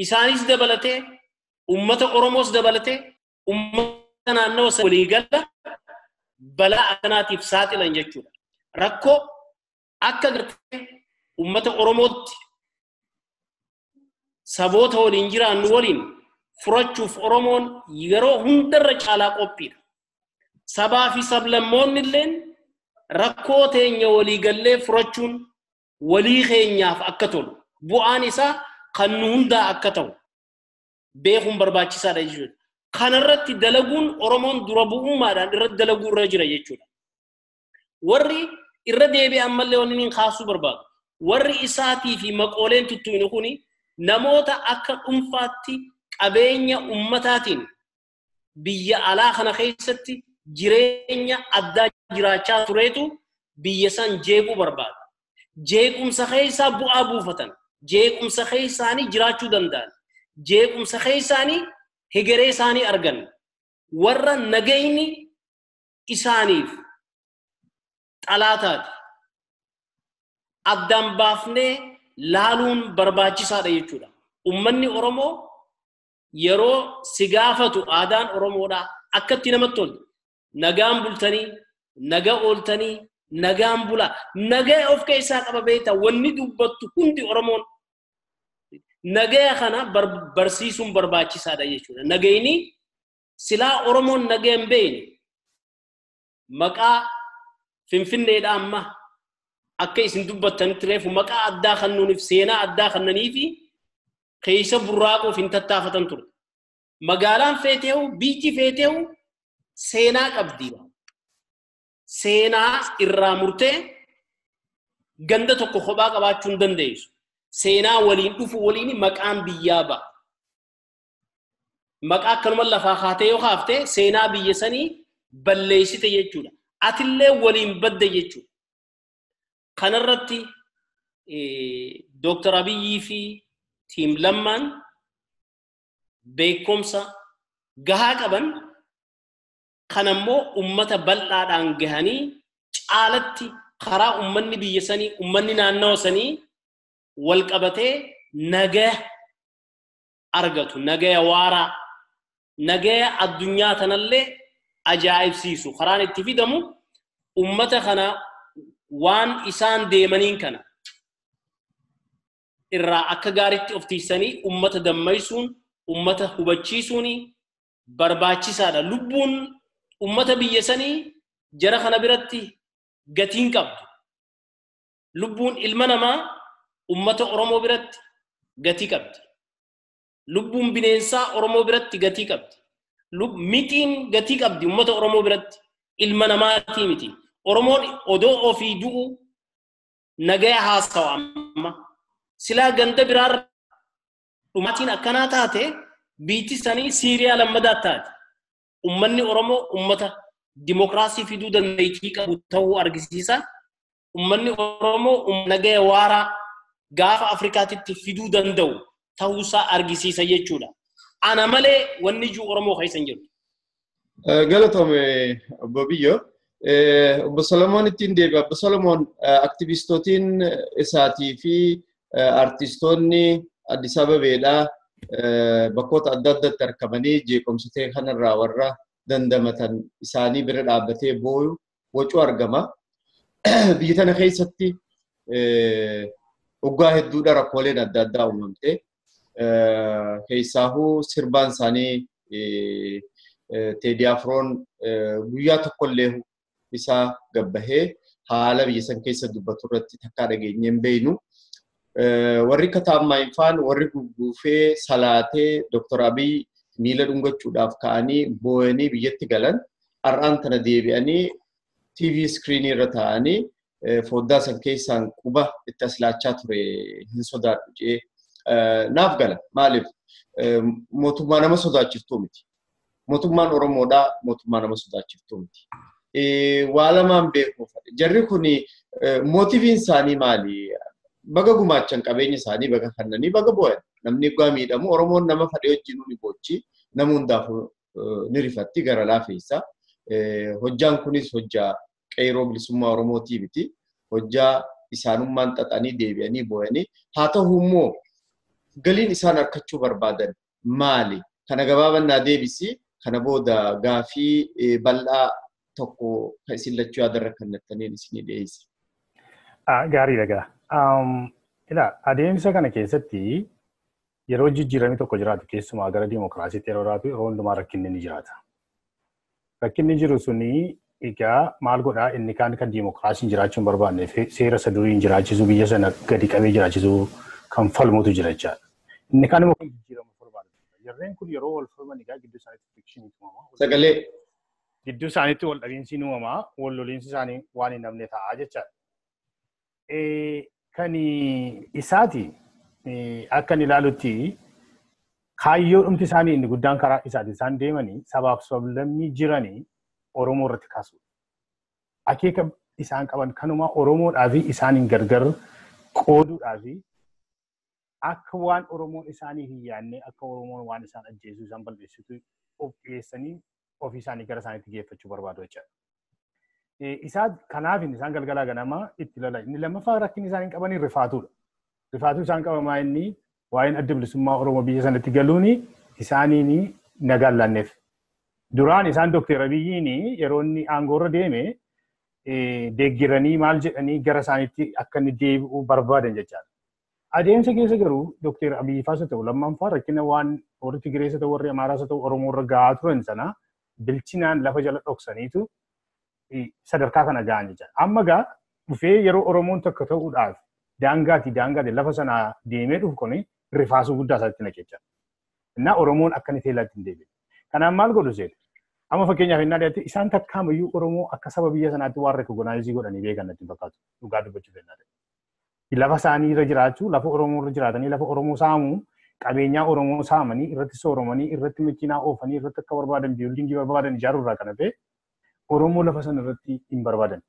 isaanis dabalatee uummata Oromoos dabalatee uummata naannoo waliigala balaa akkanaatiif saaxilan jechuudha. Rakkoo akka gartee uummata Oromootti saboota waliin jiraannu waliin furachuuf Oromoon yeroo hundarra caalaa qophiidha. Sabaa fi sablammoonni illeen rakkoo teenya waliigallee furachuun walii keenyaaf akka tolu bu'aan isaa kan nu hundaa akka ta'u beekuun barbaachisaadha jechuudha. Kanarratti dalaguun Oromoon dura bu'ummaadhaan irratti dalaguu irra jira jechuudha. Warri irra deebi'e ammallee wanni inni kaasuu barbaadu. Warri isaatii fi maqooleen tuttuqni kuni namoota akka dhuunfaatti qabeenya ummataatiin biyya alaa kana keessatti jireenya addaa jiraachaa tureetu biyya san jeequu barbaada. Jeequmsa keessaa bu'aa buufatan, jeequmsa keessaanii jiraachuu danda'an, jeequmsa keessaanii hegeree isaanii argan, warra nagayni isaaniif xalaataati. Addaan baafnee laaluun barbaachisaadha jechuudha. Uummanni Oromoo yeroo si gaafatu aadaan Oromoodhaa akkatti namatti toltu. Nagaan bultanii, naga ooltanii, nagaan bulaa. Nagaa of keessaa qaba beektaa wanni dubbattu hundi Oromoon nagaa kana barsiisuun barbaachisaadha jechuudha. Nagayni silaa Oromoon nagaa hin beekne maqaa Finfinneedha amma akka isin dubbattanitti reefu maqaa addaa kennuuniif seenaa addaa kennaniifi keessa burraaquuf hin tattaafatan ture. Magaalaan feeteehu biyyi feeteehu seenaa qabdi. Seenaa irraa murtee ganda tokko kophaa qabaachuu hin dandeessu. Seenaa waliin dhufu waliin maqaan biyyaa ba'a. Maqaa akkanuma lafaa kaatee yoo kaaftee seenaa biyya sanii balleessite jechuudha. Atillee waliin badde jechuudha. Kanarratti Dooktar Abiyyii fi Tiim Lammaan beekumsa gahaa qaban kan ammoo uummata bal'aadhaan gahanii caalatti karaa uummanni biyya sanii uummanni naannawa sanii wal qabatee nagaa argatu, nagaa waaraa, nagaa addunyaa tanallee ajaa'ibsiisu karaan itti fidamu uummata kana waan isaan deemaniin kana irraa akka gaariitti of tiisanii uummata dammaysuun uummata hubachiisuun barbaachisaadha. Lubbuun uummata biyya sanii jara kana biratti gatiin qabdu. Lubbuun ilma namaa uummata Oromoo biratti gatii qabdi. Lubbuun bineensaa Oromoo biratti gatii qabdi. Mixiin gatii qabdi uummata Oromoo biratti ilma namaatii miti. Oromoon odoo ofii du'u nagaya haasawa amma. Silaa ganda biraarra dhumaatiin akkanaa taate biitti sanii Siiriyaa lammadaa taate. Uummanni Oromoo uummata dimokiraasii fiduu dandeettii qabu ta'uu argisiisa. Uummanni Oromoo nagaya waaraa gaafa Afrikaatitti fiduu danda'u ta'uusaa argisiisa jechuudha. Ana malee wanni jiru Oromoo keessa hin jiru. Galatoome Obbo Biyyoo. Obbo Solomoon ittiin deebi'a. Obbo Solomoon aktivistootiin isaatii fi artistoonni Addis Ababeedhaa bakkoota adda addaatti argamanii jeequmsitee kanarraa warra dandamatan isaanii bira dhaabbatee booyu wacuu argama. Biyya tana keessatti waggaa hedduudha rakkooleen adda addaa uumamte. Keessaahuu sirbaan isaanii Teedii Afroon guyyaa tokkollee isaa gabbahee haala biyya san keessa dubbatu irratti takkaa dhageenyee hin beeknu. Warri kataammaa faan warri gugguufee salaatee Dooktar Abiy miila dhungachuudhaaf ka'anii booyanii biyyatti galan har'aan tana deebi'anii TV iskiriinii irra taa'anii foddaa san keessaan quba itti as laachaa ture hin sodaadhu jedhee naaf gala. Maaliif? mootummaa nama sodaachiftuu miti. Mootummaan Oromoodhaa mootummaa nama sodaachiftuu miti. Waa lamaan beekuuf jarri kun mootiviin isaanii maali? Baga gumaachan qabeenya isaanii baga kannanii baga boo'an. Namni dhugaa miidhamu Oromoon nama fadhee wajjin ni boochi. Nama hundaafuu ni rifatti gara laafeessa. Hojjaan kunis hojjaa qeerroo bilisummaa Oromootii miti. Hojjaa isaanummaan xaxanii deebi'anii boo'anii. Haa ta'u immoo galiin isaan argachuu barbaadan maali? Kana gabaabannaa deebisi. Kana booda gaafii bal'aa tokko kan isin lachuu yaadarra kennattaniin isinii dhiyeessa. Gaariidha gaa. Ilaa adeemsa kana keessatti yeroo jijjiiramni tokko jiraatu keessumaa gara diimokiraasiitti yeroo jiraatu yeroo hundumaa rakkinni ni jiraata. Rakkinni jiru suni egaa maal godhaa inni kaan kan diimokiraasiin jiraachuu hin barbaanne seera isa duriin jiraachisuu biyya sana gadi qabee jiraachisuu kan falmutu jira jechaadha. Inni kaan immoo kan jijjiiramu barbaadu. Jarreen kun yeroo wal falman egaa gidduu isaaniitti fikshinii uumama. Sagalee. Gidduu isaaniitti wal dhabiinsi ni uumama, wal loliinsi isaanii waan hin namne ta'a jechaadha. Kan isaati akka inni ilaalutti kaayyoo dhumti isaanii inni guddaan karaa isaati isaan deemanii sabaaf sablammii jiranii Oromoo irratti kaasu. Akeeka isaan qaban kanuma Oromoodhaa fi isaaniin gargar qooduudhaa fi akka waan Oromoon isaanii hin yaadne akka Oromoon waan isaan ajjeesuu isaan balleessitu of dhiyeessanii ofii isaanii gara isaaniitti geeffachuu barbaadu jechaadha. Isaa kanaaf isaan galgalaa ganama itti lola. Inni lammaffaa rakkinni isaan qabanii rifaatuudha. Rifaatuu isaan qabamaa inni waa'een adda bilisummaa Oromoo biyya sanatti galuun isaaniin nagaan laanneef. Duraan isaan Dookter Abiyyiin yeroo inni aangoorra deeme deeggaranii maal jedhanii gara isaaniitti akka inni deebi'u barbaadan jechaadha. Adeemsa keessa garuu Dookter Abiyyi faas ta'u lammaffaa rakkina waan warri Tigirees ta'u warri Amaaraas ta'u Oromoo irra gahaa turan sana bilchinaan lafa jala dhoksaniitu sadarkaa kana gahan jechaadha. Amma gaa dhufee yeroo Oromoon tokko ta'uudhaaf daangaati lafa sana deemee dhufu kun rifaasuu guddaa isaatti naqe jechaadha. Innaa Oromoon akka inni teellaatti hin deebiin. Kanaaf maal godhu seeta? Amma fakkeenyaaf innaa dhiyaate isaan takkaamayyuu Oromoo akka saba biyya sanaatti waan rekogonaayizii godhanii beekan natti hin fakkaatu. Dhugaa dubbachuuf innaa dhiyaate. Lafa isaanii irra jiraachuu, lafa Oromoo irra jiraatanii, lafa Oromoo saamuu, qabeenyaa Oromoo saamanii, irratti sooromanii, irratti makiinaa oofanii, irratti akka barbaadan biildingii barbaadan ijaaruu irraa kan hafe Oromoo lafa sana irratti hin barbaadan.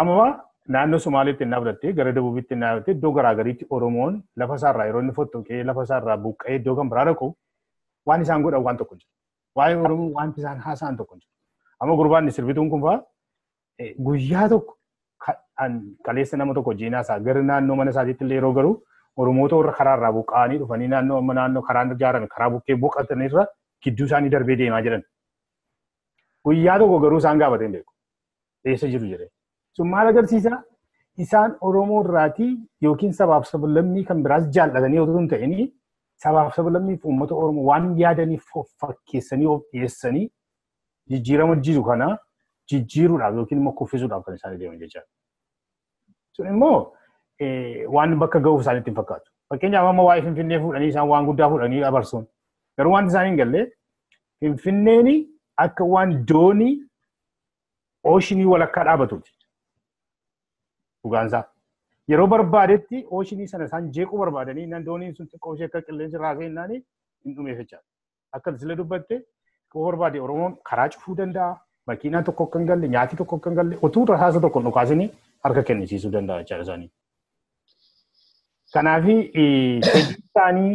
Amma naannoo Somaaliitti innaa fudhattee gara Dabuubitti innaa fudhattee iddoo garaagariitti Oromoon lafa isaarraa yeroo inni fottoqee lafa isaarraa buqqa'ee iddoo kan biraa dhaqu waan isaan godhan waan tokko hin jiru. Waa'ee Oromoo wanti isaan haasa'an tokko hin jiru. Amma gurbaan sirbituun kun fa'aa guyyaa tokko kaleessa nama tokko jiinaa isaa gara naannoo mana isaatiitti illee yeroo garu Oromoota warra karaarraa buqqa'anii dhufanii naannoo amma naannoo karaan ijaarame karaa bukkee boqotanirra gidduu isaanii darbee deemaa jiran. Guyyaa tokko garuu isaan gaafatee hin beeku. Eessa jiru jedhee. Sun maal agarsiisa? Isaan Oromoo irraatii yookiin sabaaf sablammii kan biraas jaallatanii otoo hin ta'in sabaaf sablammii fi uummata Oromoo waan yaadaniif of fakkeessanii of dhiyeessanii jijjiirama jiru kana jijjiiruudhaaf yookiin immoo kuffisuudhaaf kan isaan deeman jechaadha. Sun immoo waan bakka ga'uuf isaanitti hin fakkaatu. Fakkeenyaaf amma waa'ee Finfinnee fuudhanii isaan waan guddaa fuudhanii abarsuun. Garuu wanti isaan hin galle Finfinneen akka waan doonii ooshinii walakkaa dhaabatuuti. Dhugaansaa. Yeroo barbaadetti ooshinii sana isaan jeequu barbaadanii nan dooniin sun xiqqoo ishee akka qilleensi raasee innaan hin dhumeef jechaadha. Akka sila dubbatte yoo barbaade Oromoon karaa cufuu danda'a, makiinaan tokko akka hin galle, nyaati tokko akka hin galle, utuu rasaasa tokko hin dhukaasinii harka kennisiisuu danda'a jechaadha isaanii. Kanaaf fedhii isaanii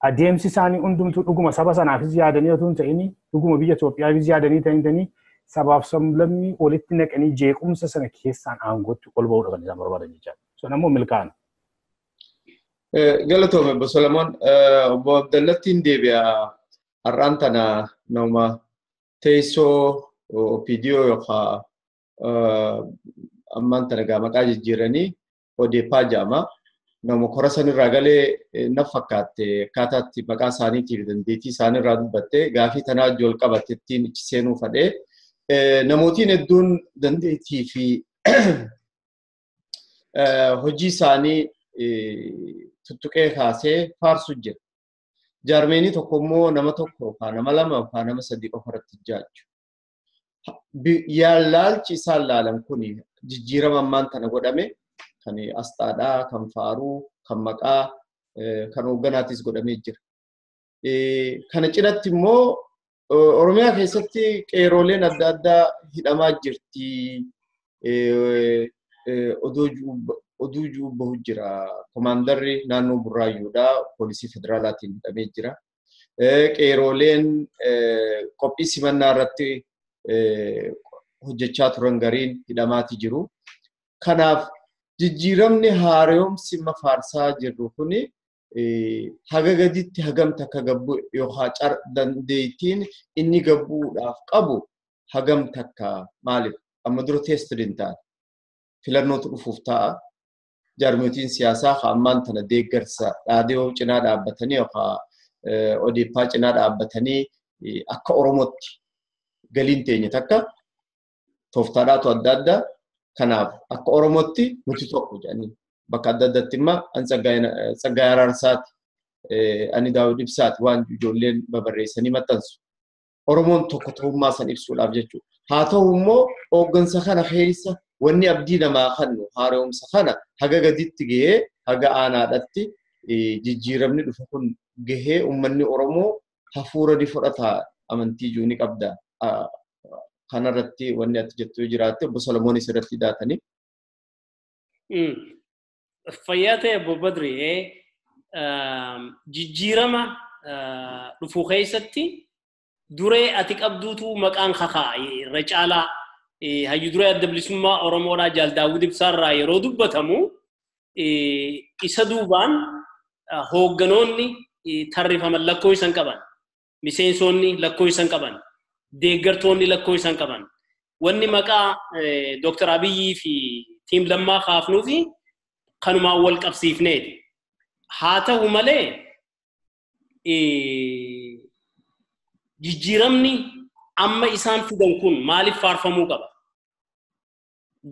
adeemsi isaanii hundumtuu dhuguma saba sanaafis yaadanii otoo hin ta'in dhuguma biyya Itoophiyaafis yaadanii ta'anii sabaaf sablammii walitti naqanii jeequmsa sana keessaan aangootti ol ba'uudha kan isaan barbaadan jechaadha. Sun ammoo milkaa'an. Galatoome Obbo Solomoon, Obbo Abdallattiin deebi'a. Har'aan tana nama teessoo OPDO yookaan ammaan tana gaa maqaa jijjiiranii ODP jedhama. Nama kora sanirraa galee na fakkaatte akkaataatti maqaa isaaniitiif dandeettii isaanirraa dubbatte gaafii tanaa wajjin wal qabatte ittiin ichi seenuu fadhee namootiin hedduun dandeettii fi hojii isaanii tuttuqee kaasee faarsu jira. Jaarmeenii tokko immoo nama tokko yookaan nama lama yookaan nama sadii qofa irratti ijaajju. Yaalaalchi isaan laalan kun jijjiirama ammaan tana godhame kan asxaadhaa, kan faaruu, kan maqaa Kan hoogganaatis godhamee jira. Kana cinatti immoo Oromiyaa keessatti qeerooleen adda addaa hidhamaa jirti. Oduu jiru bahu jira. Komaandarri naannoo Burraayyuudhaa poolisii federaalaatiin hidhamee jira. Qeerooleen qophii simannaa irratti hojjechaa turan gariin hidhamaati jiru. Kanaaf jijjiiramni haaromsi faarsaa jirru kuni haga gaditti hagam takka gabbu yookaan dandeettiin inni gabbuudhaaf qabu hagam takka maaliif amma dura teested hin taane filannootu dhufuuf ta'a. Jaarmiyootiin siyaasaa ammaan tana deeggarsa dhaadhiyoo cinaa dhaabbatanii yookaan odeeffaa cinaa dhaabbatanii akka Oromootti galiin teenye takka tooftaadhaatu adda addaa. Kanaaf akka Oromootti nuti tokko jedhanii bakka adda addaatti immoo an Tsaggaayee Araarsaati, ani Daawud Ibsaati waan ijoolleen babarreessanii maxxansu. Oromoon tokko ta'ummaa san ibsuudhaaf jechuudha. Haa ta'u immoo hooggansa kana keessa wanni abdii namaa kennu haaromsa kana haga gaditti gahee haga aanaadhaatti jijjiiramni dhufe kun gahee uummanni Oromoo hafuura ni fudhata amantii jiru ni qabda. Kanarratti wanni ati jettu yoo jiraatte obbo Solomoonis irratti daatanii. Fayyaa ta'e obbo Badri jijjiirama dhufu keessatti duree ati qabduutu maqaan kakaa irra caalaa hayyu duree adda bilisummaa Oromoodhaa Jaal Daawud Ibsaarraa yeroo dubbatamu isa duubaan hoogganoonni tarrifaman lakkoo isan qaban, miseensonni lakkoo isan qaban, deeggartoonni lakkoo isan qaban. Wanni maqaa Dr. Abiyyii fi Tiim Lammaa kaafnuu fi kanumaan wal qabsiifneeti. Haa ta'u malee jijjiiramni amma isaan fidan kun maaliif faarfamuu qaba?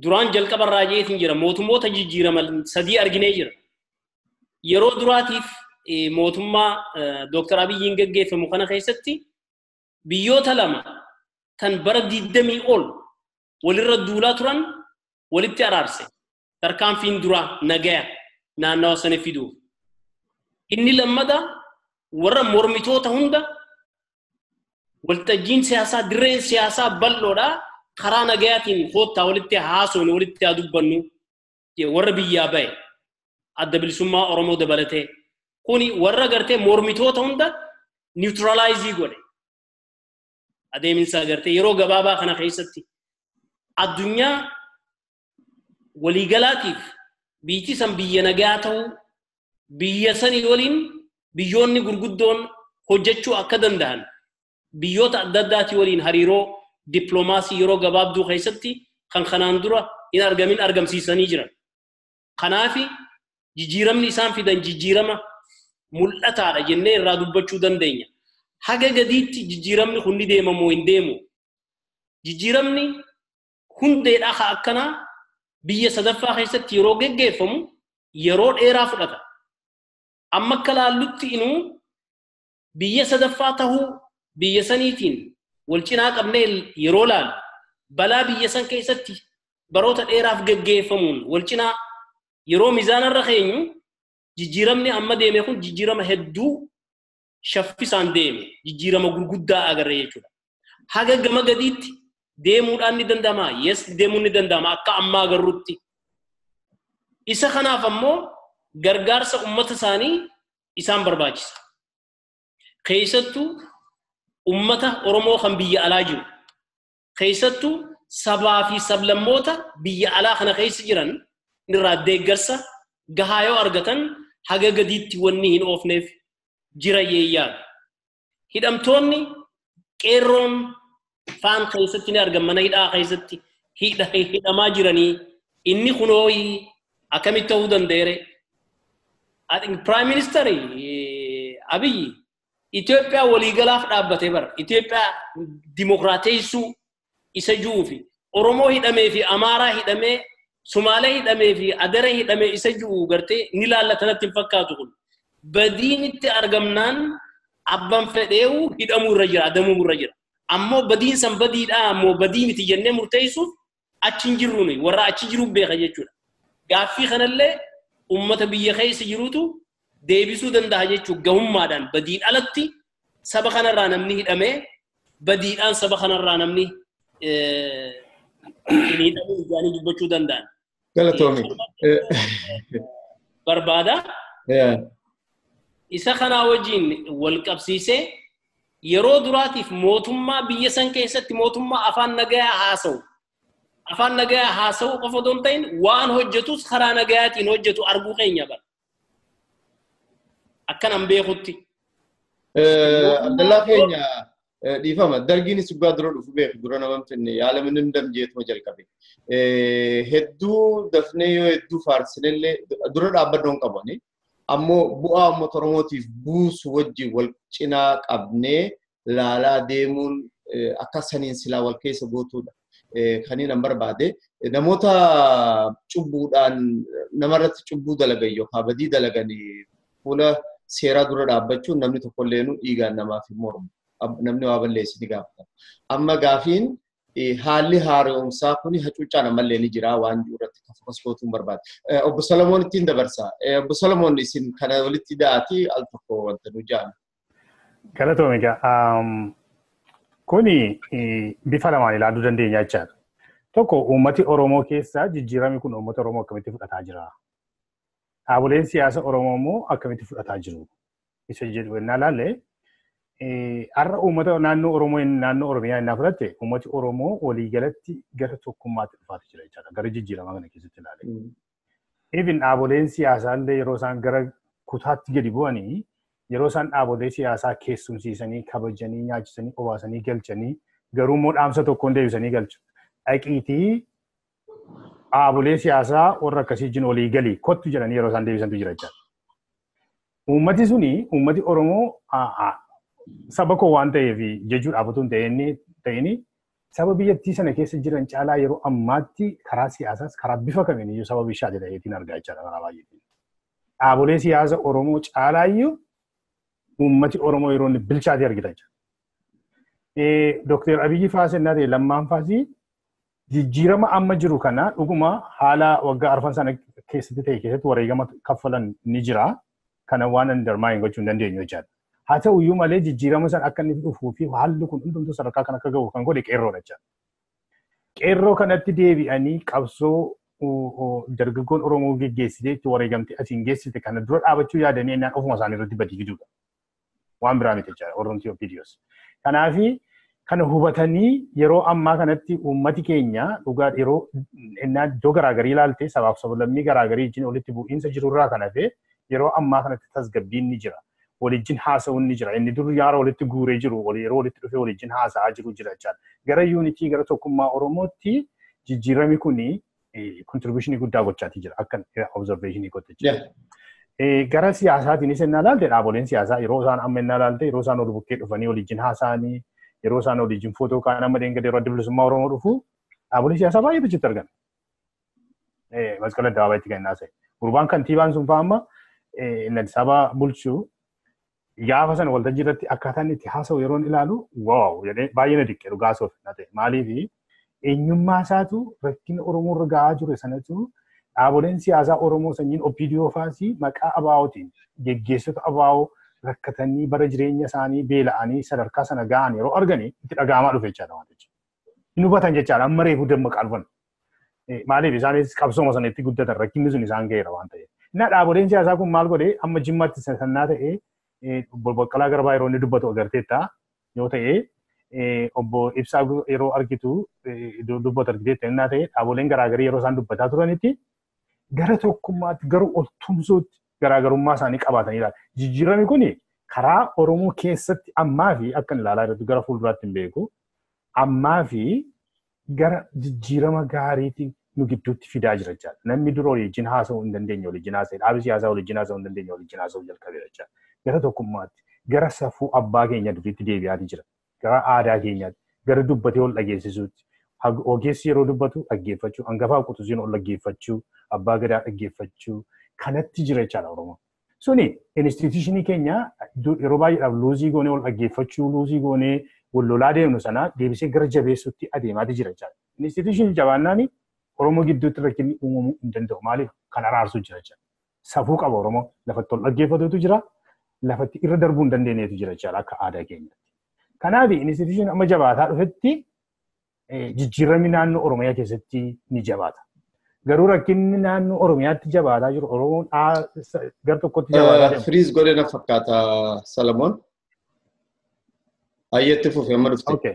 Duraan jalqabarraa jeetiin jira mootummoota jijjiiraman sadii arginee jira. Yeroo duraatiif mootummaa Dr. Abiyyiin gaggeeffamu kana keessatti biyyoota lama kan bara 20 ol walirra duulaa turan walitti araarse. Tarkaanfiin duraa nagaya naannawa sana fiduuf. Inni lammada warra mormitoota hunda waltajjiin siyaasaa dirreen siyaasaa bal'oodhaa karaa nagayaatiin koottaa walitti haasofnu walitti haa dubbannu warra biyyaa bahe adda bilisummaa Oromoo dabalatee kuni warra gartee mormitoota hunda niwutiraalaayizii godhe. Adeeminsa gartee yeroo gabaabaa kana keessatti addunyaa waliigalaatiif biyyi san biyya nagaa ta'uu biyya sanii waliin biyyoonni gurguddoon hojjechuu akka danda'an biyyoota adda addaatii waliin hariiroo dippiloomaasii yeroo gabaabduu keessatti kan kanaan dura hin argamin argamsiisanii jiran. Kanaafi jijjiiramni isaan fidan jijjiirama mul'ataadha jennee irraa dubbachuu dandeenya. Haga gadiitti jijjiiramni kun ni deema moo hin deemu? Jijjiiramni hundeedhaa haa akkanaa biyya sadaffaa keessatti yeroo geggeeffamu yeroo dheeraa fudhata. Amma akka laallutti inuu biyya sadaffaa tahuu biyya saniitiin wal cinaa qabnee yeroo laalu balaa biyya san keessatti baroota dheeraaf geggeeffamuun wal cinaa yeroo miizaanarra keenyu jijjiiramni amma deeme kun jijjiirama hedduu shaffisaan deeme jijjiirama gurguddaa agarre jechuudha. Haga gama gadiitti deemuudhaan ni danda'ama. Yes, deemuun ni danda'ama akka ammaa agarrutti. Isa kanaaf ammoo gargaarsa uummata isaanii isaan barbaachisa. Keessattuu uummata Oromoo kan biyya alaa jiru. Keessattuu sabaa fi sablammoota biyya alaa kana keessa jiran irraa deeggarsa gahaa yoo argatan haga gadiitti wanni hin oofneef jira yeeyyaadha. Hidhamtoonni qeerroon faan keessatti ni argaman mana hidhaa keessatti hidhamaa jiranii inni kunooyi akkamitti ta'uu danda'eere? Prime Minister Abiyyi Itoophiyaa waliigalaaf dhaabbatee bara. Itoophiyaa dimokiraateessuu isa ji'uu fi Oromoo hidhamee fi Amaaraa hidhamee Sumaalee hidhamee fi Adaree hidhamee isa ji'u gartee ni laallatanatti hin fakkaatu kun. Badiin itti argamnaan abbaan fedheewu hidhamuu irra jira, adamuu irra jira. Ammoo badiin san badiidhaa ammoo badii miti jennee murteessuuf achi hin jirru nuyi warra achi jiru beeka jechuudha. Gaaffii kanallee uummata biyya keessa jirutu deebisuu danda'a jechuun gahummaadhaan badiin alatti saba kanarraa namni hidhamee badiidhaan saba kanarraa namni hin hidhamee ijaanii dubbachuu danda'an. Galatoomi. Barbaada. Isa kanaa wajjin wal qabsiisee yeroo duraatiif mootummaa biyya san keessatti mootummaa afaan nagayaa haasa'u. Afaan nagayaa haasa'u qofa otoo hin ta'in waan hojjetus karaa nagayaatiin hojjetu arguu keenya bara. Akkanan beekutti. Abdallaa keenya dhiifama dargiinis dhugaa dura dhufu beeku dura nama finne yaala minim damjeetuma jalqabe. Hedduu dafnee yoo hedduu faarsinellee dura dhaabbannoon qabani. Ammoo bu'aa uummata Oromootiif buusu wajjin wal cinaa qabnee laalaa deemuun akka saniin silaa wal keessa gootuudha. Kaniin an barbaade namoota cubbuudhaan namarratti cubbuu dalagan yookaan badii dalagan fuula seeraa dura dhaabbachuun namni tokkolleenu dhiigaan namaaf hin mormu. Namni waa balleessi ni gaafata. Amma gaafiin haalli haaromsaa kun hacuuccaan ammallee ni jira waan jiru irratti kan fokas gootuun barbaade. Obbo Solomoon ittiin dabarsa. Obbo Solomoon isin kana walitti da'aatii al tokko wanta nu ja'an. Galatoomi egaa kuni bifa lamaan ilaaluu dandeenya jechaadha. Tokko uummati Oromoo keessaa jijjiiramni kun uummata Oromoo akkamitti fudhataa jira? Dhaaboleen siyaasa Oromoo immoo akkamitti fudhataa jiru? Isa jedhu yennaa ilaalle har'a uummata naannoo Oromoo naannoo Oromiyaa yennaa fudhatte uummati Oromoo waliigalatti gara tokkummaatti dhufaatu jira jechaadha. Gara jijjiiramaa kana keessatti ilaale. Even dhaaboleen siyaasaa illee yeroo isaan gara kutaatti gadi bu'anii yeroo isaan dhaabolee siyaasaa keessumsiisanii kabajanii nyaachisanii obaasanii galchanii garuu immoo dhaamsa tokkoon deebisanii galchu. Dhaqiitii dhaabolee siyaasaa warra akkasii wajjin walii galii kottu jedhanii yeroo isaan deebisantu jira jechaadha. Uummati suni uummati Oromoo saba koo waan ta'eef jechuudhaaf otoo hin ta'in saba biyyattii sana keessa jiran caalaa yeroo ammaatti karaa siyaasaas karaa bifa kamiin iyyuu saba bishaati ta'eetiin argaa jechaadha karaa baay'eetiin. Dhaabolee siyaasa Oromoo caalaa iyyuu uummati Oromoo yeroo inni bilchaatee argita jechuudha. Dookter Abiyyi faas ennaa ta'e lammaan faasii jijjiirama amma jiru kana dhuguma haala waggaa arfan sana keessatti ta'e keessatti wareegama kaffalan ni jira. Kana waan undermine gochuu hin dandeenyu jechaadha. Haa ta'u iyyuu malee jijjiirama sana akka inni dhufuu fi haalli kun hundumtuu sadarkaa kan akka gahu kan godhe qeerroodha jechaadha. Qeerroo kanatti deebi'anii qabsoo dargaggoon Oromoo geggeessitee itti wareegamtee asiin geessite kana dura dhaabachuu yaadanii ennaan ofuma isaanii irratti badii fiduudha. Waan biraa miti jechaadha Oromtii OPDOs. Kanaafi kana hubatanii yeroo ammaa kanatti uummati keenya dhugaa yeroo ennaa iddoo garaagarii ilaalte sabaaf sablammii garaagarii wajjin walitti bu'iinsa jirurraa kan hafe yeroo ammaa kanatti tasgabbiin ni jira. Walijjin haasa'uun ni jira. Inni dur yaara walitti guuree jiru yeroo walitti dhufee walijjin haasa'aa jiru jira jechaadha. Gara yuunitii gara tokkummaa Oromootti jijjiirami kuni kontribuushinii guddaa gochaatii jira akka observeeshinii gochaatii jira. Gara siyaasaatiinis ennaa ilaalte dhaaboleen siyaasaa yeroo isaan amma ennaa ilaalte yeroo isaan ol bukkee dhufanii walijjin haasa'anii yeroo isaan walijjin footoo ka'an amma deengade yeroo adda bilisummaa Oromoo dhufu dhaabolee siyaasaa baay'eetu achitti argama. Masqala addabaabayitti kan inni haasa'e. Gurbaan kantiibaan sun fa'aa amma inni Addis Ababaa bulchu gaafa sana waltajjii irratti akkaataan itti haasa'u yeroon ilaalu waaw jedhee baay'ee na diqqe dhugaa soof na ta'e. Maaliif eenyummaa isaatu rakkina Oromoo irra gahaa jiru sanatu dhaaboleen siyaasaa Oromoo sanyiin OPDO faasii maqaa ABO'tiin geggeessota ABO rakkatanii bara jireenya isaanii beela'anii sadarkaa sana gahan yeroo arganii itti dhaga'amaa dhufe jechaadha wantichi. Hin hubatan jechaadha amma reefu dammaqaa dhufan. Maaliif isaanis qabsooma sana itti guddatan rakkinni sun isaan ga'eera waan ta'eef. Innaa dhaaboleen siyaasaa kun maal godhee amma Jimmaatti sannaa ta'ee obbo Baqqalaa Garbaa yeroo inni dubbatu agarteetta yoo ta'e obbo Ibsaa yeroo argitu dubbatu argiteetta innaa ta'e dhaaboleen garaagarii yeroo isaan dubbataa turanitti gara tokkummaatti gara ol tumsuutti garaagarummaa isaanii qabaatanidha. Jijjiiramni kun karaa Oromoo keessatti ammaa fi akka ilaalaa jirtu gara fuulduraatti hin beeku. Ammaa fi gara jijjiirama gaariitiin nu gidduutti fidaa jira jechaadha. Namni dura waliin haasa'uu hin dandeenye waliin haasa'e, dhaabi siyaasaa waliin haasa'uu hin dandeenye waliin haasa'uu jalqabeera jechaadha. Gara tokkummaatti, gara safuu abbaa keenya duriitti deebi'aa jira. Gara aadaa keenyaatti, gara dubbatee ol dhageessisuutti. Ogeessi yeroo dubbatu dhaggeeffachuu, hangafaa qutusiin ol dhaggeeffachuu, abbaa gadaa dhaggeeffachuu kanatti jira jechaadha Oromoo. Suni instituushinii keenya yeroo baay'eedhaaf luuzii goonee ol dhaggeeffachuu, luuzii goonee wal lolaa deemnu sana deebisee gara jabeessuutti adeemaati jira jechaadha. Instituushinii jabaannaan Oromoo gidduutti rakkinni uumamuu hin danda'u. Maaliif kan araarsuu jira jechaadha. Safuu qaba Oromoo lafatti ol dhaggeeffatutu jira. Lafatti irra darbuu hin dandeenyetu jira jechaadha akka aadaa keenyaatti. Kanaaf institution amma jabaataa dhufetti jijjiiramni naannoo Oromiyaa keessatti ni jabaata. Garuu rakkinni naannoo Oromiyaatti jabaataa jiru Oromoon gar tokkotti jabaataa deema. Firiis godhe na fakkaata Salamoon. Ayyetti fufi amma dhufte.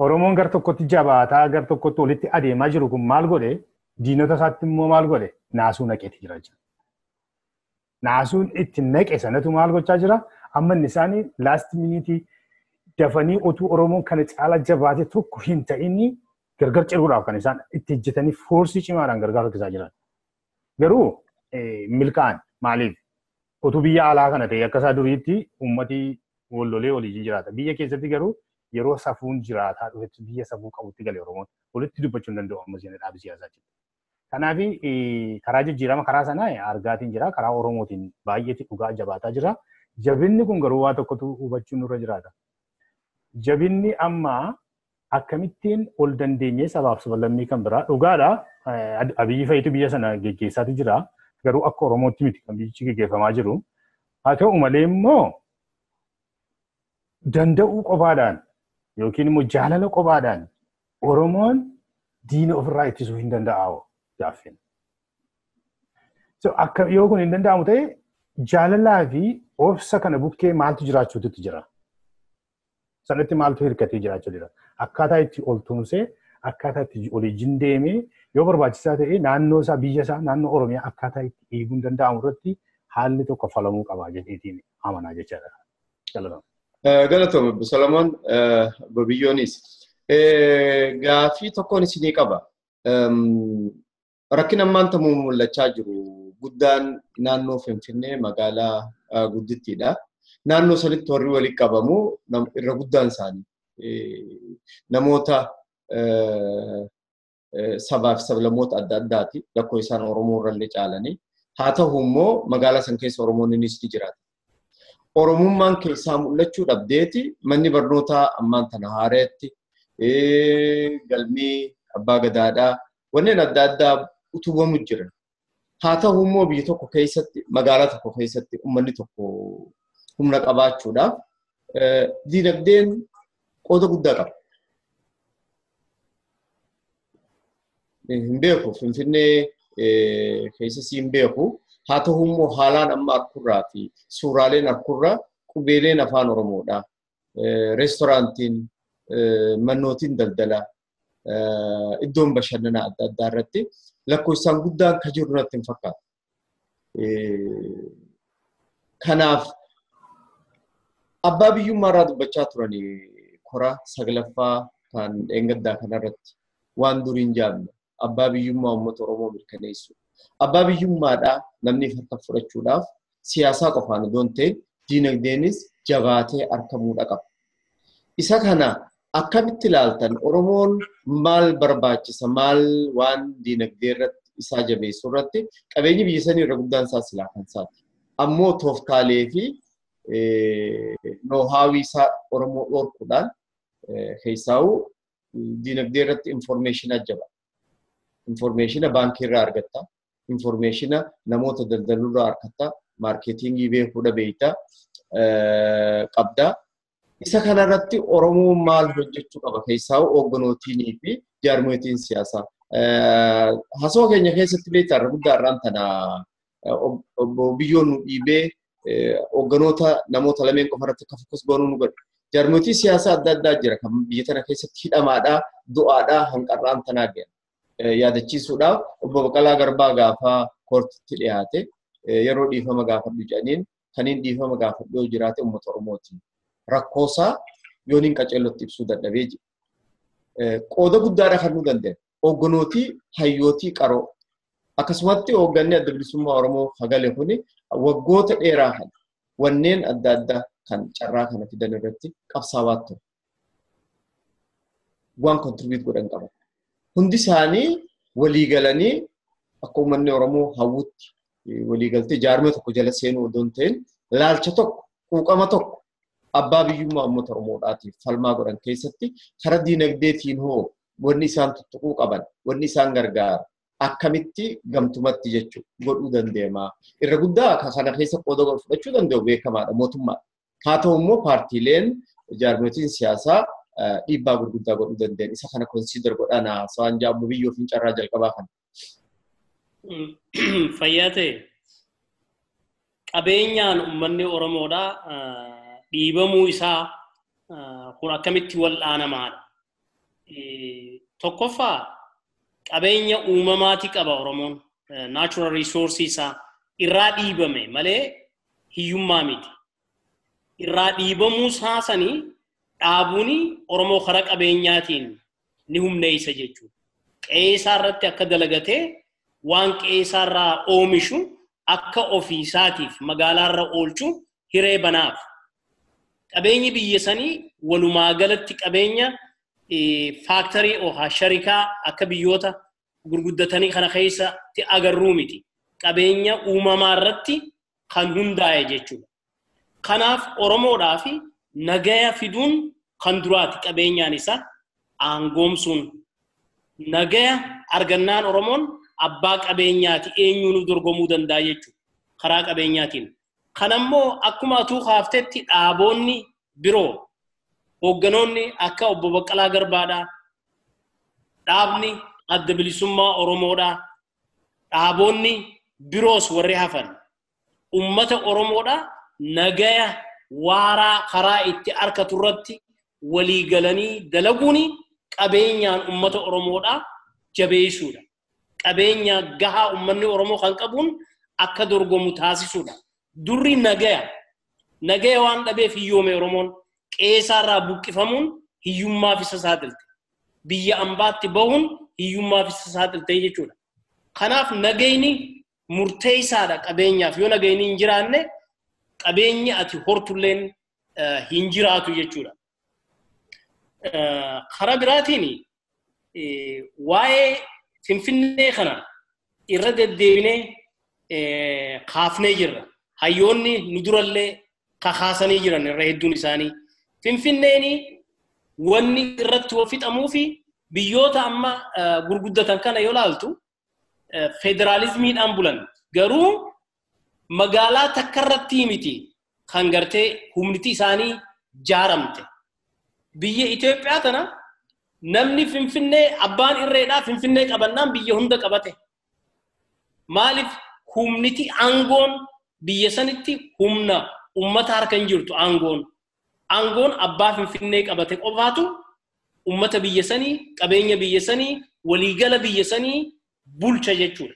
Oromoon gar tokkotti jabaataa gar tokkotti walitti adeemaa jiru kun maal godhe diinota isaatti immoo maal godhe naasuu naqeeti jira jechuudha. Naasuun itti naqe sanatu maal gochaa jira? Amma inni isaanii last minute dafanii utuu Oromoon kana caala jabaate tokko hin ta'inni gargar ciruudhaaf kan isaan itti hojjetanii foorsii cimaadhaan gargar harkisaa jiran. Garuu milkaa'an maaliif? Utuu biyya alaa kana ta'e akka isaa duriitti uummati wallolee waliin jiraata. Biyya keessatti garuu yeroo safuun jiraataa dhufetti biyya safuu qabutti gale Oromoon walitti dubbachuu hin danda'u amma seenaa dhaabii siyaasaa jiru. Kanaaf karaa jijjiirama karaa sanaa argaatiin jira. Karaa Oromootiin baay'eetti dhugaa jabaataa jira. Jabinni kun garuu waa tokkotu hubachuun nurra jiraata. Jabinni amma akkamittiin ol dandeenyee sabaaf sablammii kan biraa dhugaadha. Abiyyi fa'iitu biyya sana geggeessaati jira. Garuu akka Oromootti miti kan biyyichi geggeeffamaa jiru. Haa ta'u malee immoo danda'uu qofaadhaan yookiin immoo jaalala qofaadhaan Oromoon diina ofirraa ittisuu hin danda'u gaaffin. So akka yoo kun hin danda'amu ta'e jaalalaa fi obsa kana bukkee maaltu jiraachuutu jira. Sanatti maaltu hirkatee jiraachuu jira. Akkaataa itti ol tumsee akkaataa itti waliin deemee yoo barbaachisaa ta'e naannoo isaa biyya isaa naannoo Oromiyaa akkaataa itti eeguun danda'amu irratti haalli tokko falamuu qaba jedheetiin amanaa jechaadha. Galatoomaa. Galatooma Obbo Solomoon Obbo Biyyoonis. Gaaffii tokkoon isinii qaba. Rakkin ammaan tamuu mul'achaa jiru guddaan naannoo Finfinnee magaalaa guddittiidha. Naannoo sanitti warri walitti qabamu irra guddaan isaanii namoota sabaa fi sablammoota adda addaati. Lakkoo isaan Oromoo irrallee caalanii. Haa ta'u immoo magaalaa san keessa Oromoon innis ni jiraata. Oromummaan keessaa mul'achuu dhabdeeti manni barnootaa ammaan tana haareetti galmii abbaa gadaadhaa wanneen adda addaa utubamu jira. Haa ta'u immoo biyya tokko keessatti magaalaa tokko keessatti uummanni tokko humna qabaachuudhaaf diinagdeen qooda guddaa qaba. Hin beeku Finfinnee keessas hin beeku. Haa ta'u immoo haalaan amma akkurraa fi suuraaleen akkurraa qubeeleen afaan Oromoodha. Reestooraantiin, mannootiin daldalaa, iddoon bashannanaa adda addaa irratti lakkoofsaan guddaan kan jiru natti hin fakkaatu. Kanaaf abbaa biyyummaa irraa dubbachaa turan kora saglaffaa kan dheengaddaa kanarratti waan duriin jaamne abbaa biyyummaa uummata Oromoo mirkaneessu. Abbaa biyyummaadhaa namni harka fudhachuudhaaf siyaasaa qofaan odoo hin ta'in diinagdeenis jabaatee argamuudha qaba. Isa kana akkamitti ilaaltan Oromoon maal barbaachisa maal waan diinagdee irratti isaa jabeessu irratti qabeenyi biyya sanii irra guddaan isaa silaa kan isaati. Ammoo tooftaalee fi noohaawii isaa Oromoo dhorkuudhaan keessaa'u diinagdee irratti informeeshina jaba. Informeeshina baankii irraa argatta. Informeeshina namoota daldalurraa argatta. Maarkeetingii beekuudha beeyta qabda. Isa kanarratti Oromoon maal hojjechuu qaba keessaa'u hoogganootiinii fi jaarmotiin siyaasaa. Haasawaa keenya keessatti beektaa irra guddaa irraan tana obbo Biyyoon nu dhiibee hoogganoota namoota lameen qofa irratti akka fokus goonuu nu godhe. Jaarmotii siyaasaa adda addaa jira kan biyya tana keessatti hidhamaadhaa, du'aadhaa, hanqarraan tanaa gahan. Yaadachiisuudhaaf obbo Baqqalaa Garbaa gaafa koortitti dhiyaate yeroo dhiifama gaafadhu jedhaniin kaniin dhiifama gaafadhu yoo jiraate uummata Oromooti. Rakkoosaa yoon hin qaceellotti ibsuu dadhabee jira. Qooda guddaadha kan nu danda'e. Hoogganootii hayyootii qaroo. Akkasumatti hoogganni adda bilisummaa Oromoo hagale kuni waggoota dheeraa kana wanneen adda addaa kan carraa kana fidan irratti qabsaawaa ture. Waan kontribiut godhan qaban. Hundi isaanii walii galanii akka uummanni Oromoo hawwutti walii galtee jaarmee tokko jala seenuu odoo hin ta'in laalcha tokko quuqama tokko abbaa biyyummaa uummata Oromoodhaatiif falmaa godhan keessatti karaa diinagdeetiin hoo wanni isaan tuttuquu qaban wanni isaan gargaaru Akkamitti gamtumatti jechuudha godhuu dandeema. Irra guddaa kana keessa qooda fudhachuu danda'u beekamaadha mootummaa. Haa ta'u immoo paartiileen jaarmotiin siyaasaa dhiibbaa gurguddaa godhuu danda'an isa kana consider godhana haasawaan jaammu biyyoo fi carraa jalqabaa kana. Fayyaa ta'e qabeenyaan uummanni Oromoodhaa dhiibamuu isaa kun akkamitti wal'aanamaadha. Tokkoffaa qabeenya uumamaati qaba Oromoon natural resource isaa irraa dhiibame malee hiyyummaa miti. Irraa dhiibamuu isaa sanii dhaabuun Oromoo karaa qabeenyaatiin ni humneessa jechuudha. Qe'ee isaa irratti akka dalagatee waan qe'ee isaa irraa oomishu akka ofiisaatiif magaalaa irra oolchu hiree banaaf. Qabeenyi biyya sanii walumaa galatti qabeenya faaktarii yookaan sharikaa akka biyyoota gurguddatanii kana keessatti agarruu miti. Qabeenya uumamaa irratti kan hundaa'e jechuudha. Kanaaf Oromoodhaaf nagaya fiduun kan duraati qabeenyaan isaa aangoomsuun. Nagaya argannaan Oromoon abbaa qabeenyaati eenyuun dorgomuu danda'a jechuudha. Karaa qabeenyaatiin. Kanammoo akkuma atuu kaaftetti dhaaboonni biroo hoogganoonni akka obbo Baqqalaa Garbaadhaa, dhaabni Adda Bilisummaa Oromoodhaa, dhaaboonni biroos warri hafan ummata Oromoodhaa nagaya waaraa karaa itti argatu irratti walii galanii dalaguun qabeenyaan ummata Oromoodhaa jabeessuudha. Qabeenya gahaa ummanni Oromoo kan qabuun akka dorgomu taasisuudha. Durri nagaya. Nagaya waan dhabeef hiyyoome Oromoon qe'eesaarraa buqqifamuun hiyyummaaf isa saaxilte. Biyya ambaatti bahuun hiyyummaaf isa saaxilte jechuudha. Kanaaf nagayni murteessaadha qabeenyaaf. Yoo nagayni hin jiraanne qabeenyi ati hortulleen hin jiraatu jechuudha. Karaa biraatiin waa'ee Finfinnee kana irra deddeebinee kaafnee jirra. Hayyoonni nu durallee kakaasanii jiran irra hedduun isaanii. Finfinneen wanni irratti fixamuu fi biyyoota amma gurguddatan kana yoo ilaaltu federaalizmiidhaan bulan. Garuu magaalaa takka irratti miti kan gartee humniti isaanii jaaramte. Biyya Itoophiyaa tana namni Finfinnee abbaan irreedhaa Finfinnee qabannaan biyya hunda qabate. Maaliif humniti aangoon biyya sanitti humna ummata harka hin jirtu aangoon. Aangoon abbaa Finfinnee qabate qofaatu ummata biyya sanii, qabeenya biyya sanii, waliigala biyya sanii bulcha jechuudha.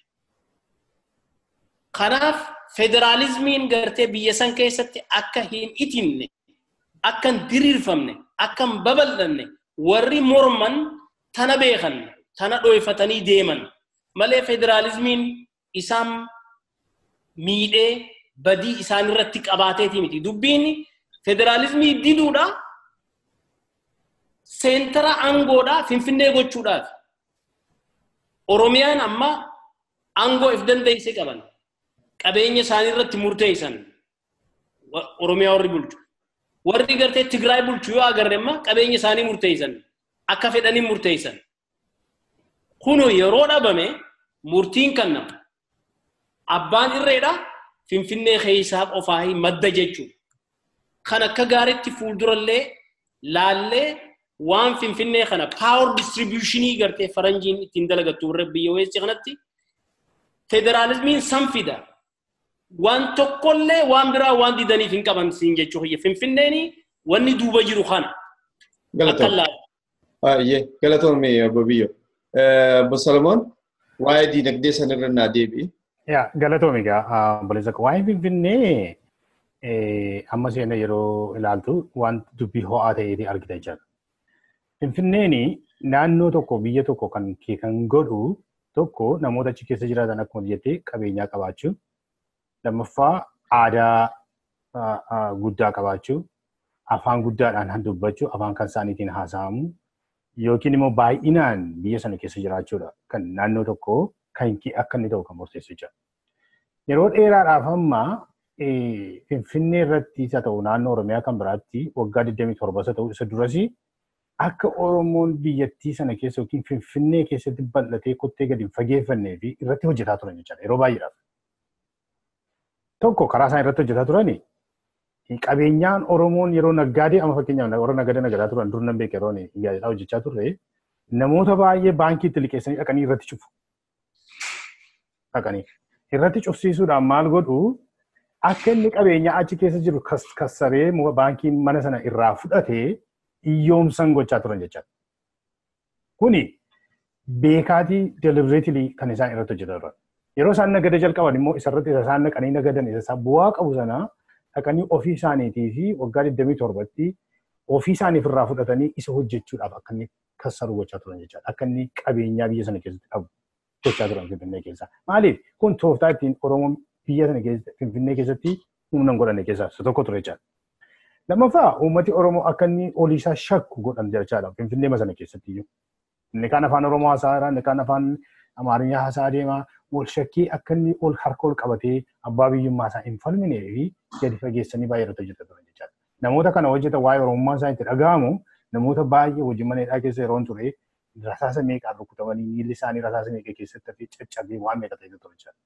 Kanaaf federaalizmiin gartee biyya san keessatti akka hin itinne, akka hin diriirfamne, akka hin babal'anne warri morman tana beekan, tana dho'ifatanii deeman malee federaalizmiin isaan miidhee badii isaan irratti qabaateeti miti. Dubbiin federaalizmii diduudha, seentara aangoodhaa Finfinnee gochuudhaaf. Oromiyaan amma aangoo if dandeessee qaban. Qabeenya isaanii irratti murteessan. Oromiyaa warri bulchu. Warri gartee Tigraay bulchu yoo agarre amma qabeenya isaanii murteessan. Akka fedhanii murteessan. Kunoo yeroo dhabame murtiin kennama. Abbaan irreedha Finfinnee keessaa qofaa madda jechuudha. Kan akka gaariitti fuuldurallee laallee waan Finfinnee kana power distributionii gartee faranjiin ittiin dalagattu warra biyya weessi kanatti federaalizmiin san fida. Waan tokkollee waan biraa waan didaniif hin qaban siin jechuudha. Finfinneen wanni duuba jiru kana. Galatoomii obbo Biyyoo. Obbo Solomoon waa'ee diinagdee sanirra naa deebi'i. Yaa galatoomi egaa obboleessa koo waa'ee Finfinnee amma seena yeroo ilaaltu waan dubbii ho'aa ta'eeti argita jechuudha. Finfinneen naannoo tokko biyya tokko kan kan godhu tokko namoota achi keessa jiraatan akkuma jettee qabeenyaa qabaachuu, lammaffaa aadaa guddaa qabaachuu, afaan guddaadhaan dubbachuu, afaan kan isaaniitiin haasa'amu yookiin immoo baay'inaan biyya sana keessa jiraachuudha kan naannoo tokko kan akka inni ta'u kan murteessu jechuudha. Yeroo dheeraadhaaf amma Finfinnee irratti isa ta'u naannoo Oromiyaa kan biraatti waggaa 27 isa ta'u isa durasi Akka Oromoon biyyattii sana keessa yookiin Finfinnee keessatti bal'atee kottee gadi hin fageeffannee fi irratti hojjetaa turan jechaadha yeroo baay'eedhaaf. Tokko karaa isaan irratti hojjetaa turani qabeenyaan Oromoon yeroo naggaadee amma fakkeenyaaf warra nagada nagadaa turan dur nan beeka yeroo gaazexaa hojjechaa turre namoota baay'ee baankiitti liqeessanii dhaqanii irratti cufu. Dhaqanii irratti cufsiisuudhaan maal godhu akka inni qabeenyaa achi keessa jiru kassaree baankiin mana sana irraa fudhatee iyyoomsan gochaa turan jechaadha. Kuni beekaatii deliberately kan isaan irratti hojjetaa turan. Yeroo isaan nagada jalqaban immoo isarratti isa isaan naqanii nagadan isa isaan bu'aa qabu sana dhaqanii ofii isaaniitii fi waggaa 27tti ofii isaaniif irraa fudhatanii isa hojjechuudhaaf akka inni kassaru gochaa turan jechaadha. Akka inni qabeenyaa biyya sana keessatti qabu gochaa turan Finfinnee keessa. Maaliif kun tooftaa ittiin Oromoon biyya sana keessa Finfinnee keessatti humna hin godhanne keessaa isa tokko ture jechaadha. Lammaffaa uummati Oromoo akka inni olii isaa shakku godhan jechaadha Finfinnee sana keessatti iyyuu. Inni kaan afaan Oromoo haasa'aa jira, inni kaan afaan Amaariyaa haasa'aa deema. Wal shakkii akka inni ol harka ol qabatee abbaa biyyummaa isaa hin falminee fi gadi fageessanii baay'ee irratti hojjetaa turan jechaadha. Namoota kana hojjetan waa'ee Oromummaa isaa itti dhaga'amu namoota baay'ee hojii mana hidhaa keessa yeroo ture rasaasa meeqaan rukutamanii miilli isaanii rasaasa meeqa keessatti hafee caccabee waan meeqa ta'ee ture jechaadha.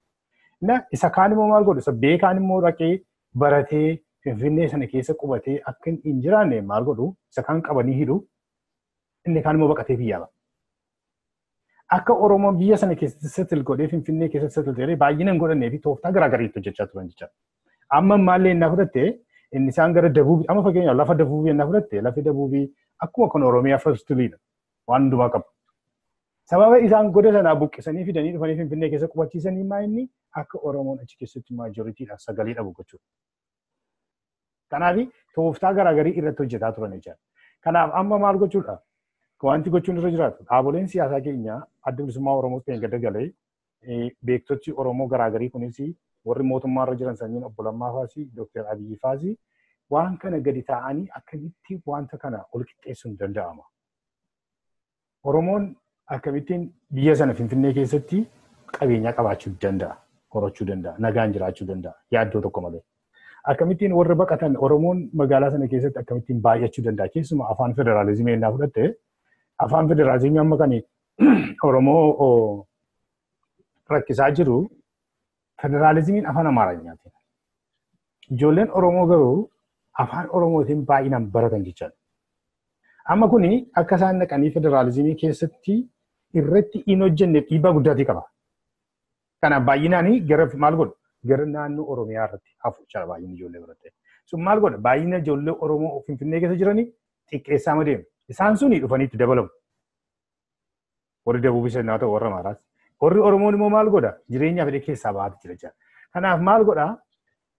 Na isa kaan immoo maal godhu isa beekaan immoo dhaqee baratee Finfinnee sana keessa qubatee akka hin jiraanne maal godhu isa kaan qabanii hidhu inni kaan immoo baqatee biyyaa ba'a. Akka Oromoon biyya sana keessatti settle godhee Finfinnee keessatti settle godhee baay'ina hin godhannee fi tooftaa garaagariitti hojjechaa turan jechaadha. Amma maallee innaa fudhatte inni isaan gara Dabuubii amma fakkeenyaaf lafa Dabuubii innaa fudhatte lafi Dabuubii akkuma kan Oromiyaa firstiliidha waan hundumaa qabu. Sababa isaan goda sanaa buqqisanii fidanii dhufanii Finfinnee keessa qubachiisanii maa inni akka Oromoon achi keessatti maajoritiidhaaf sagalee dhabu gochuudha. Kanaaf tooftaa garaagarii irratti hojjetaa turan jechaadha. Kanaaf amma maal gochuudha? Wanti gochuun irra jiraatu dhaaboleen siyaasaa keenya adda bilisummaa Oromoo ta'een gad galee beektoti Oromoo garaagarii kunis warri mootummaa irra jiran sanyiin obbo Lammaa faasi Dooktar Abiyyi faasi waan kana gadi taa'anii akkamitti wanta kana ol qixxeessuun danda'ama. Oromoon akkamittiin biyya sana Finfinnee keessatti qabeenyaa qabaachuu danda'a, horachuu danda'a, nagaan jiraachuu danda'a, yaaddoo tokko malee. Akkamittiin warri baqatan Oromoon magaalaa sana keessatti akkamittiin baay'achuu danda'a. Keessumaa afaan federaalizimii ennaa fudhatte afaan federaalizimii amma kan Oromoo rakkisaa jiru federaalizimiin afaan Amaaraatiin. Ijoolleen Oromoo garuu afaan Oromootiin baay'inaan baratan jechaadha. Amma kuni akka isaan dhaqanii federaalizimii keessatti irratti hin hojjenne dhiibbaa guddaatii qaba. Kanaaf baay'inaan gara maal godhu? Gara naannoo Oromiyaa irratti hafu jechaadha baay'inni ijoollee baratte. Sun maal godha? Baay'ina ijoollee Oromoo Finfinnee keessa jiranii xiqqeessaa deemu. Isaan suni dhufanii itti dabalamu. Warri Dabuubii seenaa ta'u warra Amaaraas. Warri Oromoon immoo maal godha? Jireenya fedhe keessaa bahaati jira jechaadha. Kanaaf maal godha?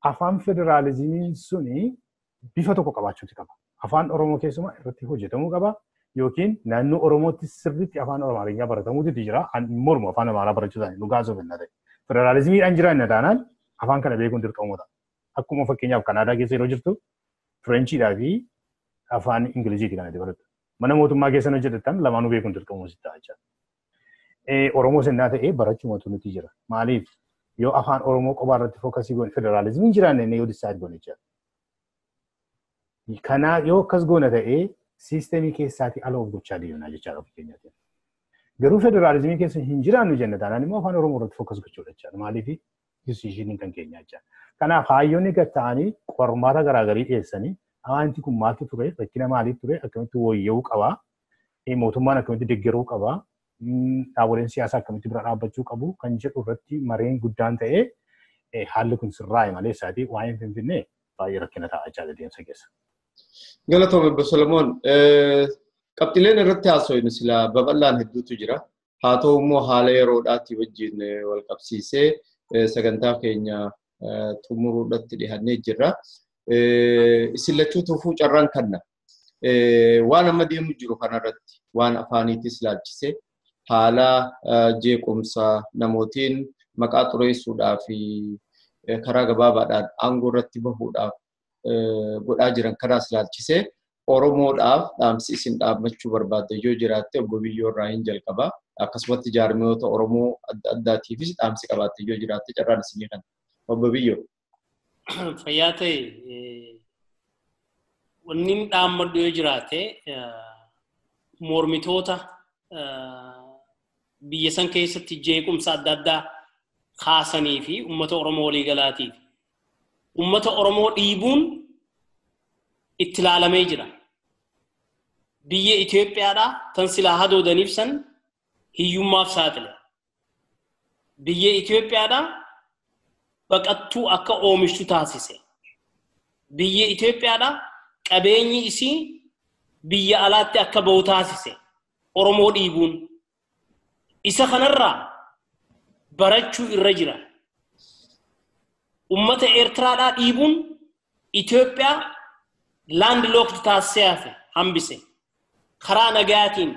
Afaan federaalizimiin suni bifa tokko qabaachuuti qaba. Afaan Oromoo keessumaa irratti hojjetamuu qaba. Yookiin naannoo Oromootti sirriitti afaan Amaarinyaa baratamuutu jira. Mormu afaan Amaaraa barachuu isaanii dhugaa osoo hin ta'in. Federaalizimiidhaan jiraanna taanaan afaan kana beekuun dirqama ta'a. Akkuma fakkeenyaaf Kanaadaa keessa yeroo jirtu Fireenchiidhaa fi afaan Ingiliziiti kan ati barattu. Mana mootummaa keessa hojjetan lamaanuu beekuun dirqama sitti ta'a jechaadha. Oromoo sennaa ta'ee barachumatu nuti jira. Maaliif yoo afaan Oromoo qophaa irratti fookasii goone federaalizimiin jiraanne inni yoo disaayid goone jechaadha. Kanaaf yoo akkas goona ta'ee siistemii keessaatii ala of gochaa deemnaa jechaadha fakkeenyaaf. Garuu federaalizimii keessa hin jiraannu jenna taanaan immoo afaan Oromoo irratti fookas gochuudha jechaadha. Maaliif disishiiniin kan keenyaa jechaadha. Kanaaf hayyoonni gad ta'anii qormaata garaagarii dhiyeessanii wanti kun maaltu ture, rakkina maaliif ture, akkamitti wooyya'uu qabaa, mootummaan akkamitti deeggaruu qabaa, dhaaboleen siyaasaa akkamitti bira dhaabbachuu qabu kan jedhu irratti mareen guddaan ta'ee haalli kun sirraa'e malee isaatii waa'een Finfinnee baay'ee rakkina ta'a jechaadha deemsa keessa. Galatoom Obbo Solomoon, qabxileen irratti haasofnu silaa babal'aan hedduutu jira. Haa ta'u immoo haala yeroodhaatii wajjin wal qabsiisee sagantaa keenya xumuruudhaatti dhiyaannee jirra. Isin lachuu tufuu carraan kanna. Waan amma deemu jiru kanarratti waan afaaniitis ilaalchisee haala jeequmsa namootiin maqaa xureessuudhaa fi karaa gabaabaadhaan aangoo irratti bahuudhaaf godhaa jiran kanaas ilaalchisee Oromoodhaaf dhaamsi isin dhaabbachuu barbaadde yoo jiraatte obbo Biyyoo irraa hin jalqaba. Akkasumatti jaarmiyoota Oromoo adda addaatiifis dhaamsi qabaatte yoo jiraatte carraan isinii kana. Obbo Biyyoo. Fayyaa ta'e wanni dhaammadhu yoo jiraate Mormitoota biyya san keessatti jeequmsa adda addaa kaasanii fi uummata Oromoo waliigalaatiif. Uummata Oromoo dhiibuun itti ilaalamee jira. Biyya Itoophiyaadhaa tan silaa hadoodaniif san hiyyummaaf saaxile. Biyya Itoophiyaadhaa baqattuu akka oomishtu taasise. Biyya Itoophiyaadhaa qabeenyi isii biyya alaatti akka bahu taasise. Oromoo dhiibuun. Isa kanarraa barachuu irra jira. Uummata Eertiraadhaa dhiibuun Itoophiyaa landlocked taasisee hafe hambise. Karaa nagaatiin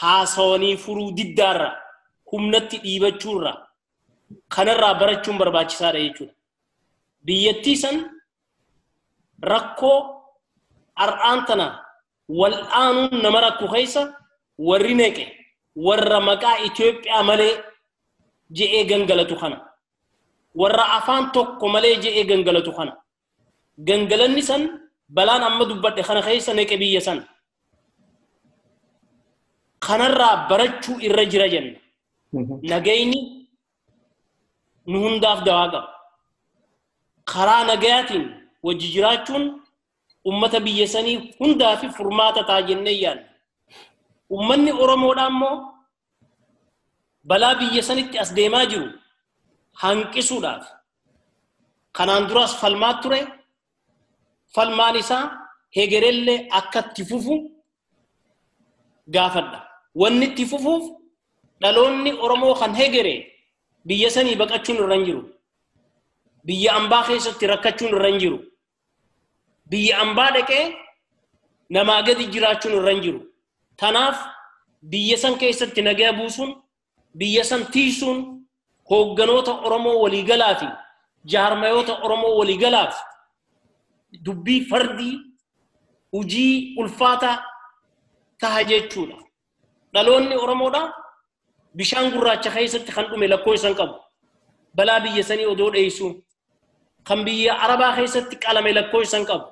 haasawanii furuu diddaarra humnatti dhiibachuurra kanarraa barachuun barbaachisaadha jechuudha. Biyyattii san rakkoo har'aan tana wal'aanuun nama rakku keessa warri neqe warra maqaa Itoophiyaa malee je'ee gangalatu kana. Warra afaan tokko malee je'ee gangalatu kana. Gangalanni san balaan amma dubbadhe kana keessa neqe biyya san. Kanarraa barachuu irra jira jenna. Nagayni nu hundaaf dawaa qaba. Karaa nagayaatiin wajji jiraachuun ummata biyya sanii hundaa fi furmaata ta'a jennee yaadna. Uummanni Oromoodhaa immoo balaa biyya sanitti as deemaa jiru hanqisuudhaaf kanaan duraas falmaa ture. Falmaan isaa hegerellee akka itti fufu gaafadha. Wanni itti fufuuf dhaloonni Oromoo kan hegere biyya sanii baqachuun irra hin jiru. Biyya ambaa keessatti rakkachuun irra hin jiru. Biyya ambaa dhaqee namaa gadi jiraachuun irra hin jiru. Tanaaf biyya san keessatti nagaa buusuun, biyya san tiisuun hoogganoota Oromoo waliigalaa fi jaarmayoota Oromoo waliigalaaf dubbii fardii hojii ulfaataa taha jechuudha. Dhaloonni Oromoodhaa bishaan gurraacha keessatti kan dhume lakkoo isan qabu. Balaa biyya sanii odoo dheessuu kan biyya Arabaa keessatti qalame lakkoo isan qabu.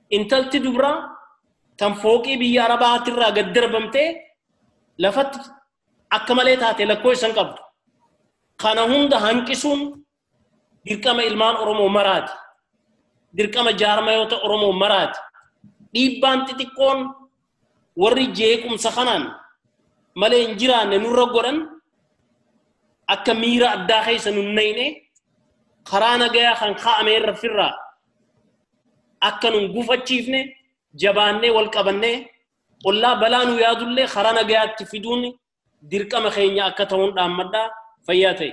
Intalti dubraa tan fooqii biyya Arabaatirraa gad darbamtee lafatti akka malee taate lakkoo isan qabdu. Kana hunda hanqisuun dirqama ilmaan Oromoo maraati. Dirqama jaarmayoota Oromoo maraati. Dhiibbaan xixiqqoon warri jeequmsa kanaan malee hin jiraanne nurra godhan akka miira addaa keessa nun nayne karaa nagayaa kan kaa'ame irra firraa akka nun gufachiifne jabaannee wal qabannee ollaa balaa nu yaadullee karaa nagayaatti fiduun dirqama keenya akka ta'uun dhaammadhaa fayyaa ta'e.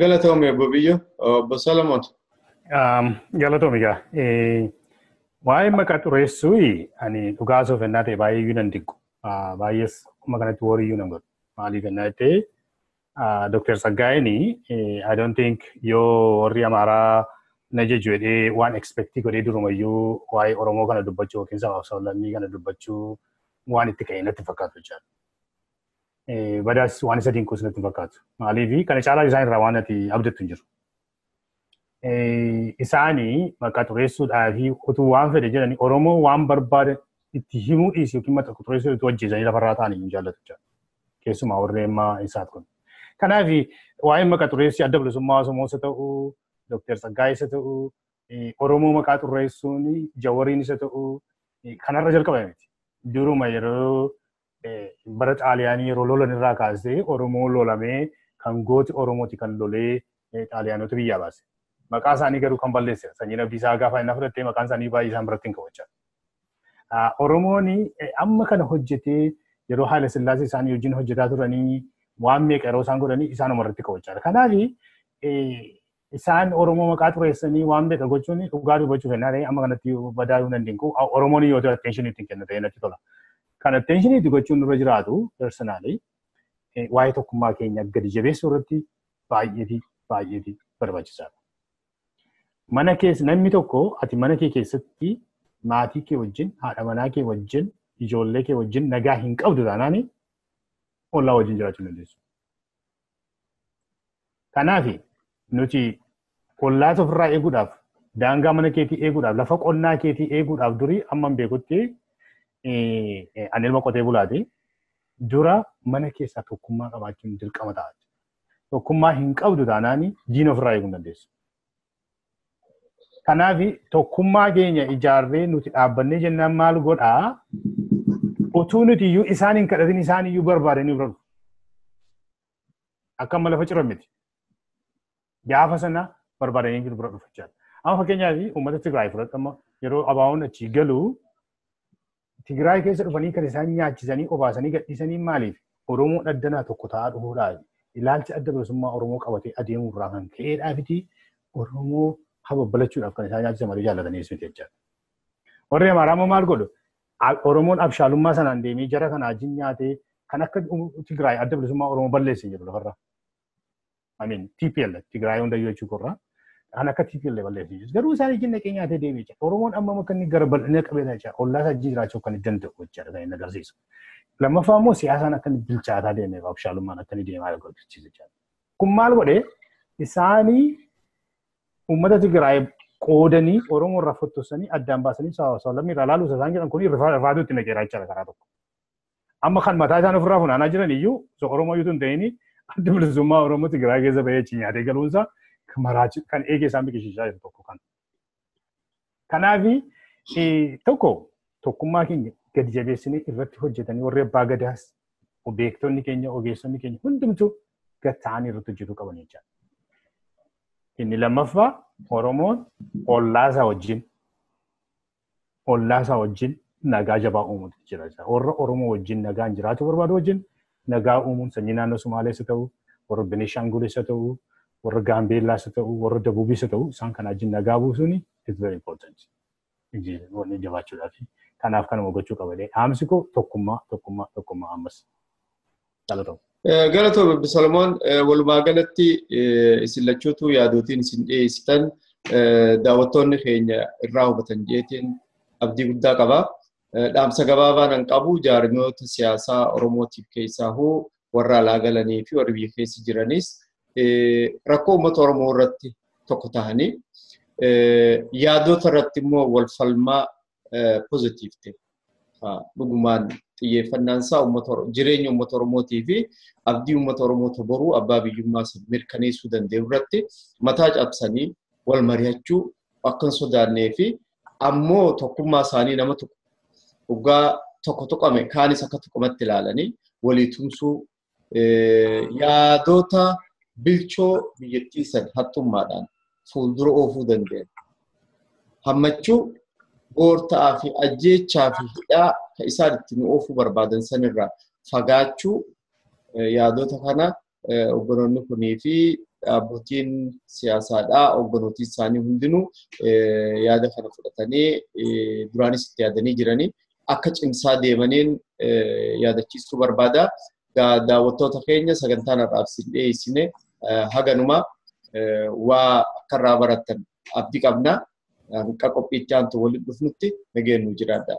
Galatoome obbo Biyyo, obbo Salamoon. Galatoome egaa. Waa'ee maqaa xureessuu ani dhugaa osoo fennaa ta'e baay'ee iyyuu nan dinqu. Baay'ees akkuma kanatti worry nan godhu. Maaliif ennaa ta'e Dr. Tsaggaayeen I don't think yoo warri Amaaraa na jeju jedhee waan expect godhee durumayyuu waa'ee Oromoo kana dubbachuu yookiin sabaaf sablammii kana dubbachuu waan itti ka'e natti fakkaatu jechaadha. Badaas waan isa dinquus natti fakkaatu. Maaliif kana caalaa isaan irraa waan ati abdattu hin jiru. Isaanii maqaa xureessuudhaa fi utuu waan fedhe jedhanii Oromoo waan barbaade itti himuu dhiisi yookiin maqaa xureessuu itti hojjetanii lafarraa ta'anii hin jaallatu jechaadha. Keessumaa warri amma isaat kun. Kanaaf waa'ee maqaa xureessii adda bilisummaa Oromoos haa ta'u, Dr. Tsaggaayee haa ta'u, Oromoo maqaa xureessuun Jawariin isa ta'u kanarra jalqabame miti. Duruma yeroo bara Xaaliyaanii yeroo lolan irraa kaasee Oromoo lolamee kan gooti Oromooti kan lolee Xaaliyaanota biyyaa baase. Maqaa isaanii garuu kan balleesse sanyiin Abdiisaa gaafa inni fudhattee maqaan isaanii baay'ee isaan biratti hin ka'u. Oromoon amma kana hojjetee yeroo Haayila Sillaasee isaanii wajjin hojjetaa turanii waan meeqa yeroo isaan godhanii isaanuma irratti ka'u jechaadha. Kanaaf isaan Oromoo maqaa xureessanii waan meeqa gochuun dhugaa dubbachuuf ennaa ta'e amma kanatti badaa hin dandeenyu. Oromoon yoo ta'u attention ittiin kenna ta'e natti tola. Kan attention itti gochuun nurra jiraatu personally waa'ee tokkummaa keenya gadi jabeessuu irratti baay'eefi baay'eefi barbaachisaadha. Mana keessa namni tokko ati mana kee keessatti maatii kee wajjin, haadha manaa kee wajjin, ijoollee kee wajjin nagaa hin qabdu taanaan ollaa wajjin jiraachuu hin dandeessu. Kanaaf nuti ollaa ofirraa eeguudhaaf, daangaa mana keetii eeguudhaaf, lafa qonnaa keetii eeguudhaaf durii amma hin beekutti Ani ilma qotee bulaati. Dura mana keessaa tokkummaa qabaachuun dirqama ta'a. Tokkummaa hin qabdu taanaan diina ofirraa eeguu hin dandeessu. Kanaaf tokkummaa keenya ijaarree nuti dhaabbannee jennaan maal godhaa utuu nuti iyyuu isaan hin kadhatin isaan iyyuu barbaadanii bira dhufu. Akka amma lafa ciran miti. Gaafa sana barbaadanii bira dhufu jechaadha. Amma fakkeenyaaf uummata Tigraay fudhadhu amma yeroo abaawoon achii galu Tigraay keessa dhufanii kan isaan nyaachisanii obaasanii gadhiisanii maaliif Oromoon addanaa tokko ta'aa dhufuudhaaf ilaalcha adda bilisummaa Oromoo qabatee adeemuurraa kan ka'eedhaafiti Oromoo hababbalachuudhaaf kan isaan nyaachisan malee jaallatanii miti jechaadha. Warri Amaaraa immoo maal godhu? Oromoon abshaalummaa sanaan deemee jara kana wajjin nyaatee kan akka Tigraay adda bilisummaa Oromoo balleesse jedhu lafarraa. I mean TPL Tigraay hundayyuu jechuu korraa. Kan akka TPL balleesse jiru. Garuu isaan wajjin dhaqee nyaatee deemee jira. Oromoon amma akka inni gara bal'ina qabeessa jecha ollaa isaa wajjin jiraachuu kan danda'u jechaadha kan inni agarsiisu. Lammaffaa immoo siyaasaan akka inni bilchaataa deemee abshaalummaan akka inni deemaa agarsiisa jechaadha. Kun maal godhee isaanii uummata Tigraay qoodanii Oromoo irraa fottosanii addaan baasanii sablammii irraa laaluu isaan jedhan kun rifaatu itti naqeera jechaadha karaa tokko. Amma kan mataa isaan ofirraa funaanaa jiran iyyuu Oromoo iyyuu hin ta'in adda bilisummaa Oromoo Tigraay keessa bahee achi nyaatee galuunsaa kan eegee isaan biqilchiisaa jiru tokko kan. Kanaaf tokko tokkummaa keenya gadi jabeessinee irratti hojjetanii warri abbaa gadaas beektonni keenya ogeessonni keenya hundumtuu gad ta'anii irratti hojjetuu qaban jechaadha. Inni lammaffaa Oromoon ollaasaa wajjin nagaa jabaa uumuutu jira. Warra Oromoo wajjin nagaan jiraachuu barbaadu wajjin nagaa uumuun sanyii naannoo Somaalees haa ta'u, warra Benishaangulis haa ta'u, warra Gaambeellaas haa ta'u, warra Dabuubis haa ta'u isaan kana wajjin nagaa buusuun is very important. Wanni jabaachuudhaaf. Kanaaf kanuma gochuu qaba. Dhaamsi koo tokkummaa tokkummaa tokkummaa ammas. Galatoomi. Galatoomi Obbo Solomoon walumaa galatti isin lachuutu yaadootiin isin dhiyeessitan daawwattoonni keenya irraa hubatan jeetiin abdii guddaa qaba. Dhaamsa gabaabaa nan qabu jaarmiyoota siyaasaa Oromootiif keessaa hoo warra alaa galanii fi warra biyya keessa jiranis rakkoo uummata Oromoo irratti tokko ta'anii yaadota irratti immoo wal falmaa pozitiif ta'e dhugumaan xiyyeeffannaan isaa jireenya uummata Oromootii fi abdii uummata Oromoo boruu abbaa biyyummaa mirkaneessuu danda'u irratti mataa cabsanii wal mari'achuu akka hin sodaannee fi ammoo tokkummaa isaanii nama tokko dhugaa tokko tuqame kaanis akka tuqamatti ilaalanii walii tumsuu yaadota bilchoo biyyattii san haxxummaadhaan fuuldura oofuu danda'an. Hammachuu goortaa fi ajjeechaa fi hidhaa kan isaan ittiin oofuu barbaadan sanirraa fagaachuu yaadota kana ogganoonni kunii fi dhaabbotiin siyaasaadhaa ogganotiin isaanii hundinuu yaada kana fudhatanii duraanis itti yaadanii jiranii akka cimsaa deemaniin yaadachiisuu barbaada. Daawwattoota keenya sagantaan har'aaf isin dhiyeessine haganuma waa akka irraa barattan abdii qabna. Hanqa qophiitti aantu waliin dhufnutti nageenyu jiraadha.